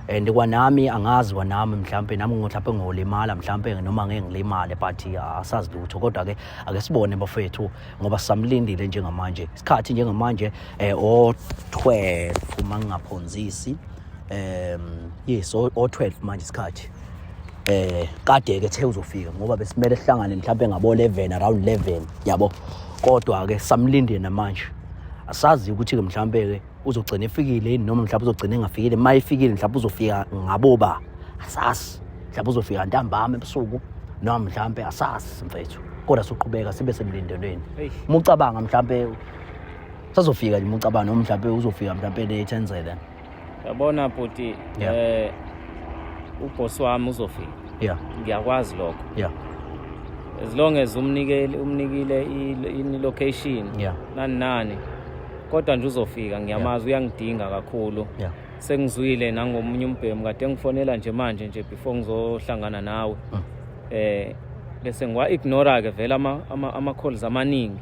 And kwanami angazi kwanami mhlampe nami mhlampe ngolimala mhlampe noma ngeke ngilimale but asazi lutho kodwa ke ake sibone bafethu ngoba sisamlindile njengamanje isikhathi njengamanje o12 uma ngingaphonzisi yes o12 manje isikhathi kade ke the uzofika ngoba besimele sihlangane mhlampe ngabo 11 around 11 yabo kodwa ke samlindile namanje asazi ukuthi ke mhlampe ke uzogcina efikile yini noma mhlawumbe uzogcina engafikile uma efikile mhlawumbe uzofika ngaboba asazi mhlawumbe uzofika ntambama ebusuku noma mhlawumbe asazi mfethu kodwa soqhubeka sibe semlindelweni uma ucabanga mhlawumbe sazofika nje uma ucabanga noma mhlawumbe uzofika mhlawumbe late enzele Yabona bhuti uboss wami uzofika. Ngiyakwazi lokho. As long as umnikile i location nani nani kodwa nje uzofika ngiyamazi uyangidinga kakhulu. Sengizwile nangomunye umbhemu kade ngifonela nje manje nje before ngizohlangana nawe. Bese ngiwa ignore ke vele ama calls amaningi.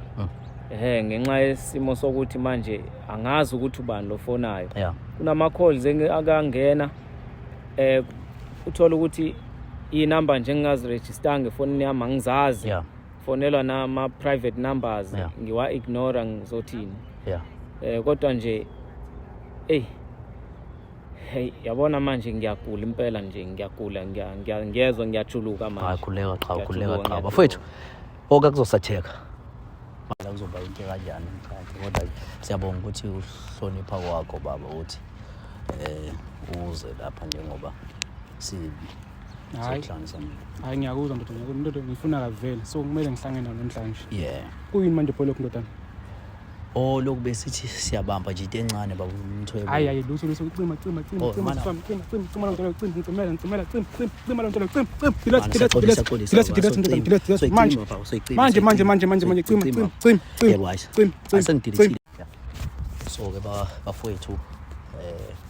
Ngenxa yesimo sokuthi manje angazi ukuthi ubani lo fonayo. Kunama calls akangena uthola ukuthi inumber nje engingaziregister efonini yami angizazi. Fonelwa nama private numbers ngiwa ignore ngizothini. Kodwa nje hey yabona manje ngiyagula impela nje ngiyagula ngiyezwa ngiyajuluka manje. Hayi khuleka qha khuleka qha bafethu konke kuzosatheka. Mara kuzoba into kanjani mhlawumbe kodwa siyabonga ukuthi uhlonipha kwakho baba ukuthi uze lapha njengoba sihlanganisa. Hayi ngiyakuzwa ndoda ndoda ngifuna kavele so kumele ngihlangane nawe namhlanje. Kuyini manje pho lokhu ndodana? Oh lokhu besithi siyabamba nje into encane baba umthwebo. Hayi hayi lutho lutho cima cima cima cima cima cima cima lo nto cima cimela cimela cima cima cima lo nto cima cima delete delete delete delete delete delete manje manje manje manje manje manje cima cima cima cima cima cima. So ke bafowethu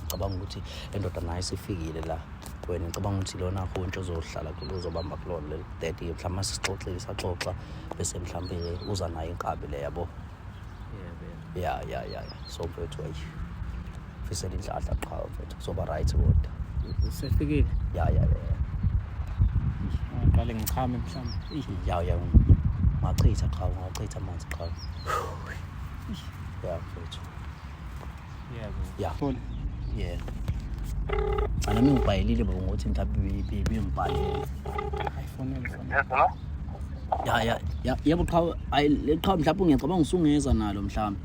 ngicabanga ukuthi endoda nayo isifikile la. Wena ngicabanga ukuthi lona hontsho ozohlala kulo uzobamba kulona leli 30 mhlawumbe sisixoxile saxoxa bese mhlawumbe uza nayo inkabi le yabo. Ya ya ya so mfethu ayi fisela inhlahla qha mfethu kuzoba right kodwa. Usefikile? Ya ya ya. Ngiqale ngichame mhlawumbe. Ya ya ungachitha qha ungachitha amanzi qha. Ya mfethu. Ya. Yeah. Cha nami ngibhayelile baba ngokuthi mhlawumbe bengibhalile. Ayifonele fonele. Ya ya ya yebo qha ayi le qha mhlawumbe ngiyacabanga usungeza nalo mhlawumbe.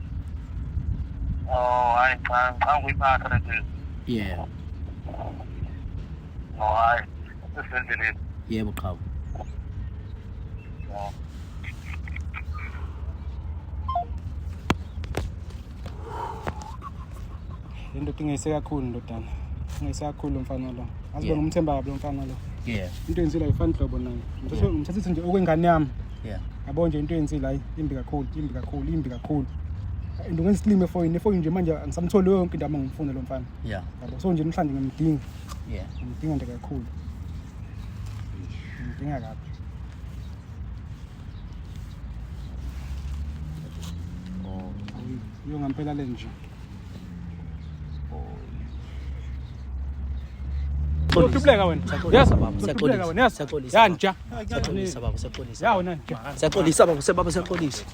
Oh hayi cha cha ngiyiphatha lento. Yeah. No hayi sesendleleni. Yebo qha. Le ndoda ingayise kakhulu ndodana. Ingayise kakhulu mfana lo. Azibe ngumthemba kabi lo mfana lo. Into yenzile ayifani hlobo naye. Ngithathe nje okwengane yami. Yabo nje into yenzile hayi imbi kakhulu, imbi kakhulu, imbi kakhulu. And ungenza isilima efonini, efonini nje manje angisamtholi yonke indawo engimfuna lo mfana. Yabo so nje namhlanje ngiyamdinga. Ngimdinga nje kakhulu. Ngimdinga kabi. Oh. Iyo ngempela le nje. Uhluleka wena. Yes baba, siyaxolisa. Siyaxolisa. Ya nja. Siyaxolisa baba, siyaxolisa. Ya wena nja. Siyaxolisa baba, sebaba siyaxolisa.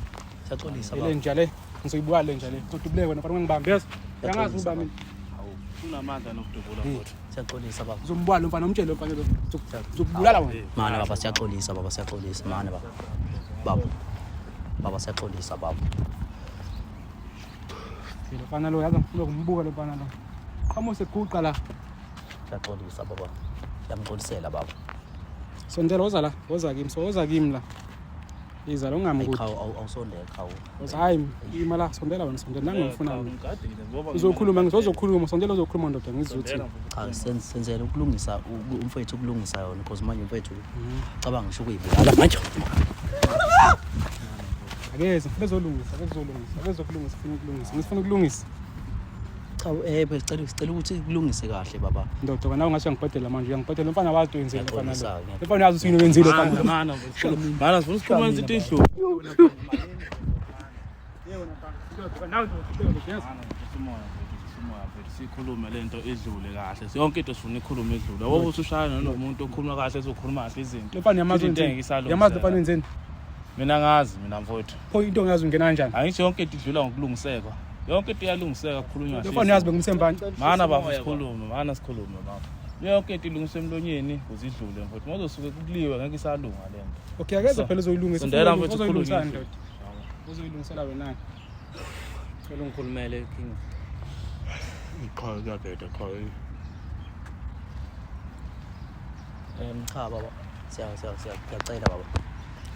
Siyaxolisa baba. Le nja le, ngizoyibuka le nja le. Uhluleka wena, fanele ngibambe. Yes. Uyangazi ubamba mina. Unamandla nokudubula futhi. Siyaxolisa baba. Uzombuka lo mfana, umtshele lo mfana lo. Uzokubulala wena. Mana baba siyaxolisa baba, siyaxolisa mana baba. Baba. Baba siyaxolisa baba. Lo mfana lo yazi ngifuna ukumbuka lo mfana lo. Qhamuka seguqa la. Siyaxolisa baba. Siyamxolisela baba. Sondela woza la, woza kimi, so woza kimi la. Iza lo ungami Cha kude. awusondele cha. Hayi ima la sondela wena sondela nangu ngifuna Cha, mina. ngigadile ngoba Uzokhuluma ngizokhuluma sondela uzokhuluma ndoda ngizothi. Sondela mfowethu. Cha senzele ukulungisa umfowethu ukulungisa yona because manje umfowethu cabanga ngisho ukuyibulala manje. Akeze bezolungisa bezolungisa bezokulungisa funa ukulungisa ngisifuna ukulungisa. Cha phela sicela ukuthi kulungise kahle baba. Ndoda wena ungathi uyangibhedela manje uyangibhedela umfana wazi wenzile mfana lo. Ngiyaxolisa-ke. Umfana uyazi ukuthi yini wenzile mfana. Mana, mana mfowethu. Mana sifuna ukukhuluma izinto ey'hlukile. Mana mfowethu, umoya mfowethu, umoya mfowethu. Sikhulume lento idlule kahle. Yonke into sifuna ikhulume idlule. Yabo uthi ushaya nanomuntu okhuluma kahle ezokhuluma kahle izinto. Mfana yamazi Into wenzeni. engeke isalungiseka. Yamazi mfana wenzeni. Mina ngazi mina mfowethu. Pho into ongazi ungena kanjani? Angisho yonke into idlula ngokulungiseka. Yonke into iyalungiseka kukhulunywa kahle. Mfana uyazi bengumsembani. Mana bafo sikhulume, mana sikhulume baba. Yonke into ilungiswa emlonyeni ukuze idlule mfowethu. Uma uzosuke kuliwe ngeke isalunga lento. Okay akeze phela uzoyilungisa. Sondela mfowethu Uzoyilungisa ukhulume. ndoda. Uzoyilungisela wena. Cela ungikhulumele King. Cha kuyabheda cha. Cha baba. Siya siya siya siyacela baba.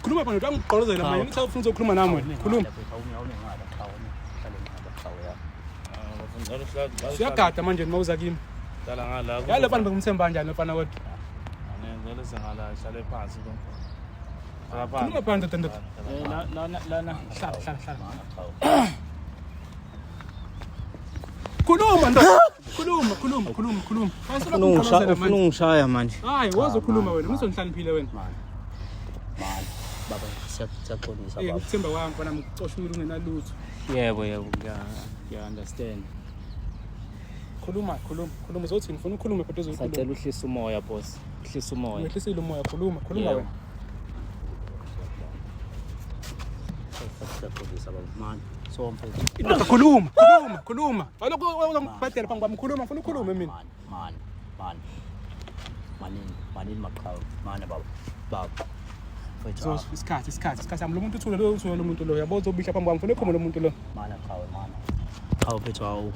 Khuluma phela ndoda angigqolozela manje ngicela ufuna uzokhuluma nami wena. Khuluma. Siyagada manje noma uza kimi. Hlala ngala. Yale mfana bengumthemba kanjani mfana kodwa. Anenzele sengala hlale phansi lo. Hlala phansi. Khuluma phela ndoda ndoda. Lana lana Hlala hlala hlala. Khuluma ndoda. Khuluma khuluma khuluma khuluma. ufuna ungishaya manje. Hayi wozokhuluma wena ngizonhlaniphile wena. Baba siyaxolisa Eh baba. ukuthemba kwami mfana ngikucoshile ungenalutho. Yebo yebo ngiya understand. Khuluma khuluma khuluma uzothi ngifuna ukukhuluma kodwa uzokhuluma. Sacela uhlisa umoya boss. Uhlisa umoya. Ngehlisile umoya khuluma khuluma Yebo. wena. Siyaxolisa baba. Man so mfowethu. Indoda khuluma khuluma khuluma. Walokhu uzongibhadela phambi kwami khuluma ngifuna ukukhuluma mina. Man man man. Manini manini maqhawe. Mana baba. Baba. Mfowethu. So isikhathi isikhathi isikhathi sami lo muntu uthule lo uthule lo muntu lo yabo uzobihla phambi kwami ngifuna ukukhuluma lo muntu lo. Mana qhawe mana. Qhawe mfethu awu.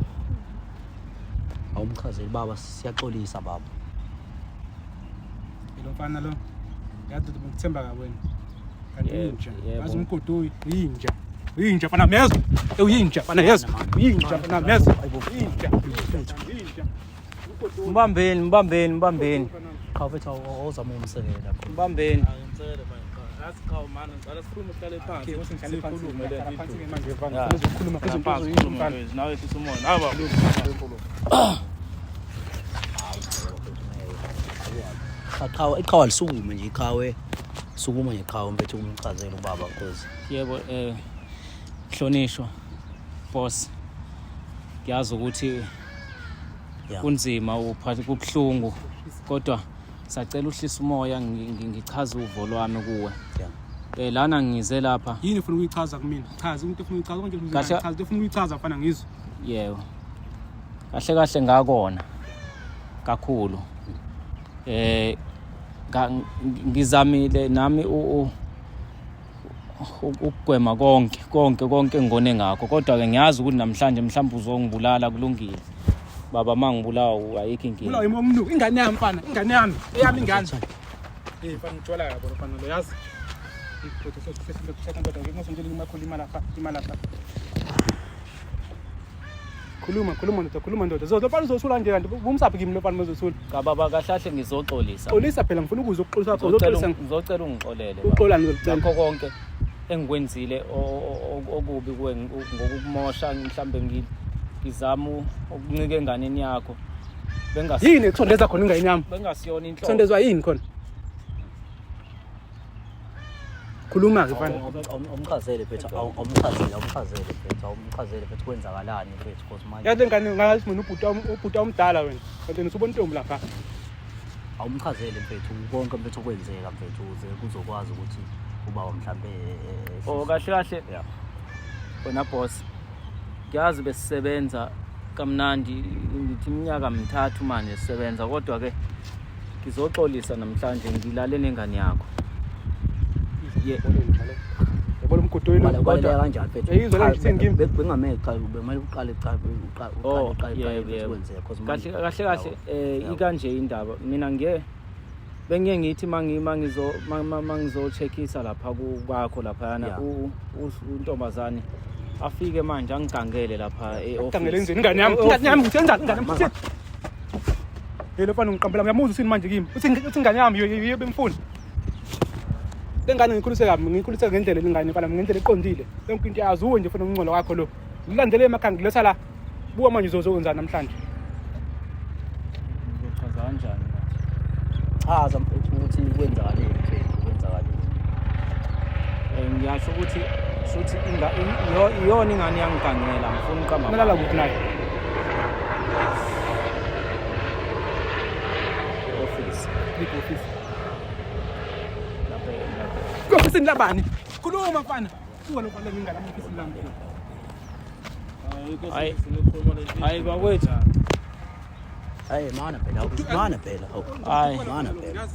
Awumchazeli baba siyaxolisa baba. Lo mfana lo. Yazi ndoda ngikuthemba kabi wena. Kanti Yebo, inja. yebo. Yazi umgodoyi uyinja. Uyinja mfana mezwa. Uyinja mfana yezwa. Uyinja mfana mezwa. Uyinja. Uyinja. Mbambeni mbambeni mbambeni. Qhawe mfethu awuzama umsekela. Mbambeni. Ngicela manje cha. Yazi cha mana ngicela sikhulume sihlale phansi. Okay, usengihlale phansi. Sikhulume lento Hlala phansi idlule. ke manje mfana. Ya. Uzokhuluma Hlala izinto phansi, ozoyisho sikhulume mfana. mfethu. Nawe ehlisa umoya. Nawe baba. Cha qhawe iqhawe lisukume nje iqhawe. Sukuma nje qhawe mfethu umchazele ubaba because Yebo hlonishwa boss. Ngiyazi ukuthi Yeah. kunzima uphathe kubhlungu kodwa sacela uhlisa umoya ngichaze uvo lwami kuwe. Yeah. Lana ngize lapha. Yini ufuna ukuyichaza kumina? Chaza into ofuna ukuyichaza konke Kahle- uchaza into ofuna ukuyichaza mfana ngizwe. Yebo. Kahle kahle ngakona kakhulu. Ngizamile nami ukugwema konke konke konke engone ngakho kodwa ke ngiyazi ukuthi namhlanje mhlawumbe uzongibulala kulungile. Baba mangibulawa ayikho inkinga. Bulawa imomnuko ingane yami mfana, ingane yami, eyami ingane. Eh mfana ngithola yabo mfana lo yazi. Khuluma khuluma ndoda khuluma ndoda. Zo lo mfana uzothula nje kanti ubumsaphi kimi lo mfana uzothula. Kababa kahle ngizoxolisa. Xolisa phela ngifuna ukuzwa ukuxolisa kwakho uzoxolisa. Ngizocela ungixolele. baba. Uxola ngizocela. Ngakho konke engikwenzile okubi kuwe ngokukumosha mhlambe ngizama ukuncika enganeni yakho. Yini ekusondeza khona ingane yami? Bengasiyona inhloso. Kusondezwa yini khona? Khuluma ke mfana. Awumchazele mfethu, awumchazele, awumchazele mfethu, awumchazele mfethu kwenzakalani mfethu because manje Yazi lengane ngathi mina ubhuti omdala wena. Kanti wena usubona intombi lapha. Awumchazele mfethu konke mfethu okwenzeka mfethu ukuze kuzokwazi ukuthi ubaba mhlambe Oh kahle kahle. Yeah. Wena boss. Ngiyazi besisebenza kamnandi ngithi iminyaka mithathu manje sisebenza kodwa ke ngizoxolisa namhlanje ngilale nengane yakho. Yabona umgodoyi lo. Kodwa kanjani mfethu? Yayizwa le nto ngimi. Bengamele cha bekumele uqale cha uqale Oh, uqale yebo, uqale yebo. kwenzeka because manje Kahle kahle kahle ikanje indaba mina ngiye Bengiye ngithi mangizo mangizo-checkisa lapha kwakho laphayana untombazane afike manje angigangele lapha e-office. Gangele endlini ingane yami, ingane yami uthi enzani ingane yami uthi. Hey lo mfana ngiqambela uyamuzwa usini manje kimi. Uthi ingane yami yiyo bemfuna. Le ngane ngikhulise kabi, ngikhulise ngendlela lengane mfana ngendlela eqondile. Yonke into yazi uwe nje ufuna umngcolo wakho lo. Ngilandele emakhaya ngiletha la. Buka manje uzozokwenzani namhlanje. Ngizochaza kanjani manje? Chaza mfethu ukuthi kwenzakaleni mfethu, kwenzakaleni. Ngiyasho ukuthi shuthi iyona ingane yangigangela ngifuna uqamba. Nalala kuphi naye? Office. Big office. Lapha lapha. Ofisini labani? Khuluma mfana. Suka lo mfana ngingane ofisini lami. Hayi. Hayi bakwethu. Hayi mana phela, mana phela. Hayi. Mana phela.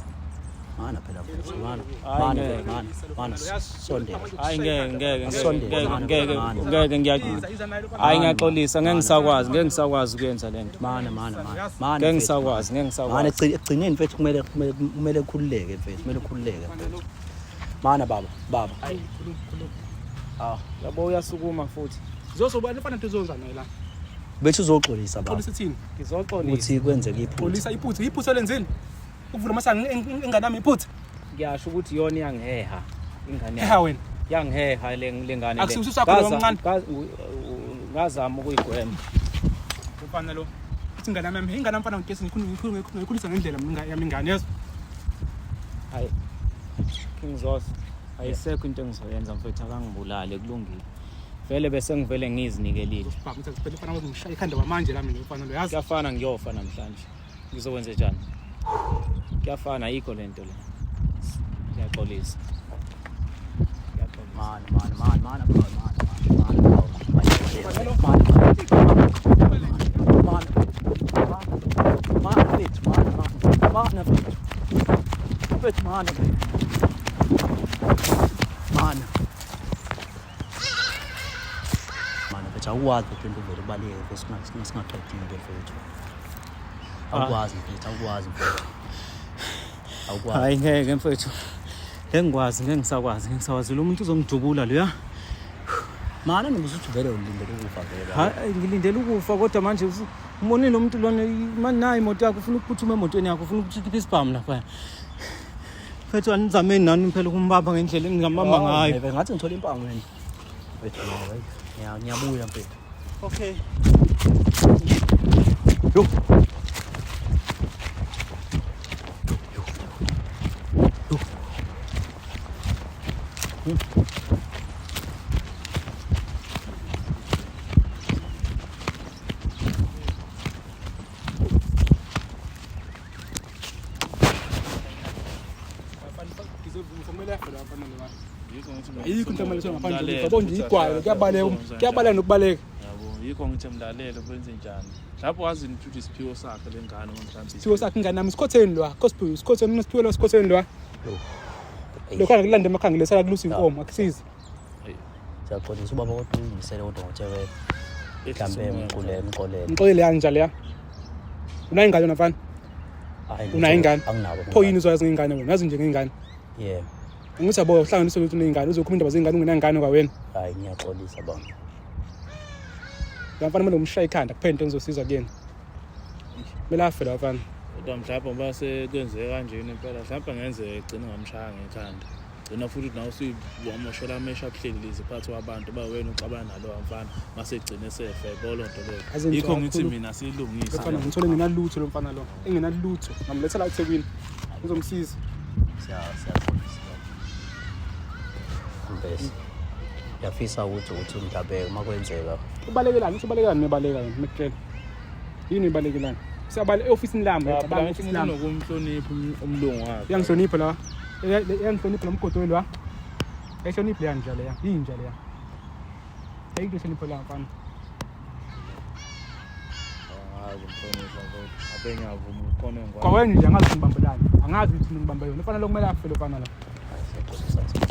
Mana phela mfethu, mana. Hayi, Mana ngeke. phela, mana. Mana sondela. Hayi ngeke ngeke Asondele, ngeke mana, ngeke mana. ngeke ngiya Hayi ngiyaxolisa ngeke ngisakwazi ngeke ngisakwazi ukuyenza lento. Mana mana mana. Mana. Ngeke mfethu, ngisakwazi ngeke Mana ngisakwazi. ekugcineni mfethu kumele kumele kumele ukhululeke mfethu, kumele ukhululeke mfethu. Mana baba, baba. Ah, yabo uyasukuma futhi. Zoso bani mfana tuzonza naye la. Bethi uzoxolisa baba. Xolisa ithini? Ngizoxolisa. Ukuthi kwenzeke iphutha. Xolisa iphutha, iphutha olenzile. Ukuvula amasango ingane yami iphutha. Ngiyasho ukuthi iyona iyangiheha ingane Eha yami. wena. Yangiheha le lengane le. Akusiwo usakho lo omncane? Ngazama ukuyigwema. Mfana lo. Uthi ingane yami, ingane yami mfana ngigesi ngikhulisa ngendlela mina yami ingane yezwa. Hayi. King Zoso. Ayisekho into engizoyenza mfethu akangibulale kulungile. Vele bese ngivele ngizinikelile. Uzosibhama uthi phela mfana ngishaya ikhanda kwamanje la mina mfana lo yazi. Kuyafana ngiyofa namhlanje. Ngizokwenza njani? Kuyafana ayikho lento le. Ngiyaxolisa. Ngiyaxolisa. Mana mana mana mana baba, mana mana mana baba. Mana mana mana mfethu, mana mana mana mfethu. Mfethu mana mfethu. Mana. Mana mfethu awukwazi mfethu into uvele ubaleke mfethu singaqedile mfethu. Awukwazi mfethu, awukwazi mfethu. Awukwazi. Hayi ngeke mfethu. Ngeke ngikwazi, ngeke ngisakwazi, ngeke ngisakwazi. Lo muntu uzongidubula loya. Mana nokuthi uthi vele ulindele ukufa vele. Hayi ngilindele ukufa kodwa manje umonile lo muntu lona manje nayi imoto yakho ufuna ukuphuthuma emotweni yakho ufuna ukukhipha isibhamu lapha. Mfethu anizameni nani phela ukumbamba ngendlela engingambamba ngayo. Ngathi ngithola impango mina. Mfethu hayi. Ngiyabuya mfethu. Okay. Yo. Ayikho into emaliswa ngaphandle kokufa. Yabo nje igwayi kuyabaleka, kuyabaleka nokubaleka. Yabo, yikho ngithi mlalele kwenze njani. Mhlawumbe wazi ukuthi isiphiwo sakhe lengane mhlawumbe. Isiphiwo sakhe ingane yami sikhotheni lwa, kosiphiwo, sikhotheni unesiphiwo lo sikhotheni lwa. Lokho angikulanda emakhaya ngilesala kulusa inkomo akusizi. Siyaxolisa ubaba kodwa uyimisele kodwa ngothewele. Mhlambe mxolele mxolele. Ngixolele yani leya. Unayo ingane wena mfana? Hayi Unayo ingane? Anginabo. Pho yini uzoyazi ngengane wena? Yazi nje ngengane. Yebo. Angithi yabo uhlanganiswe ukuthi uneyingane uzokhuluma indaba zengane ungenangane kwawena. Hayi ngiyaxolisa baba. La mfana kumele umshaye ikhanda kuphela into engizosiza kuyena. Kumele afe la mfana. Kodwa mhlawumbe ngoba sekwenzeke kanjena impela mhlawumbe ngenzeka egcina ngamshaya ngekhanda. Gcina futhi nawe usuwamoshela amehlo abuhlelezi phakathi kwabantu ba wena uxabana nalowa mfana mase egcine sefe yabo loo nto leyo. Yikho ngithi mina siyilungise. Mfana ngithole ngenalutho lo mfana lo. Engenalutho. Ngamletha la eThekwini. Ngizomsiza. Siyaxolisa. Mbese. Ngiyafisa ukuthi mhlawumbe uma kwenzeka Ubalekelani? Uthi ubalekelani ubaleka yena ngikutshela. Yini ubalekelani? Siyabale e-ofisini lami, uyacabanga e-ofisini lami. Unokumhlonipha umlungu wakhe. Uyangihlonipha la. Uyangihlonipha lo mgodoyi la. Ayihloniphi leya nja leya. Yinja leya. Ayikho inhlonipho la mfana. Angazi umhlonipha mfethu. Abe ngiyavuma ukhona engikwazi. Kwawena nje angazi ukuthi ngibambelani. Angazi ukuthi ngibamba yona. Mfana lo kumele afe lo mfana la. siyaxolisa.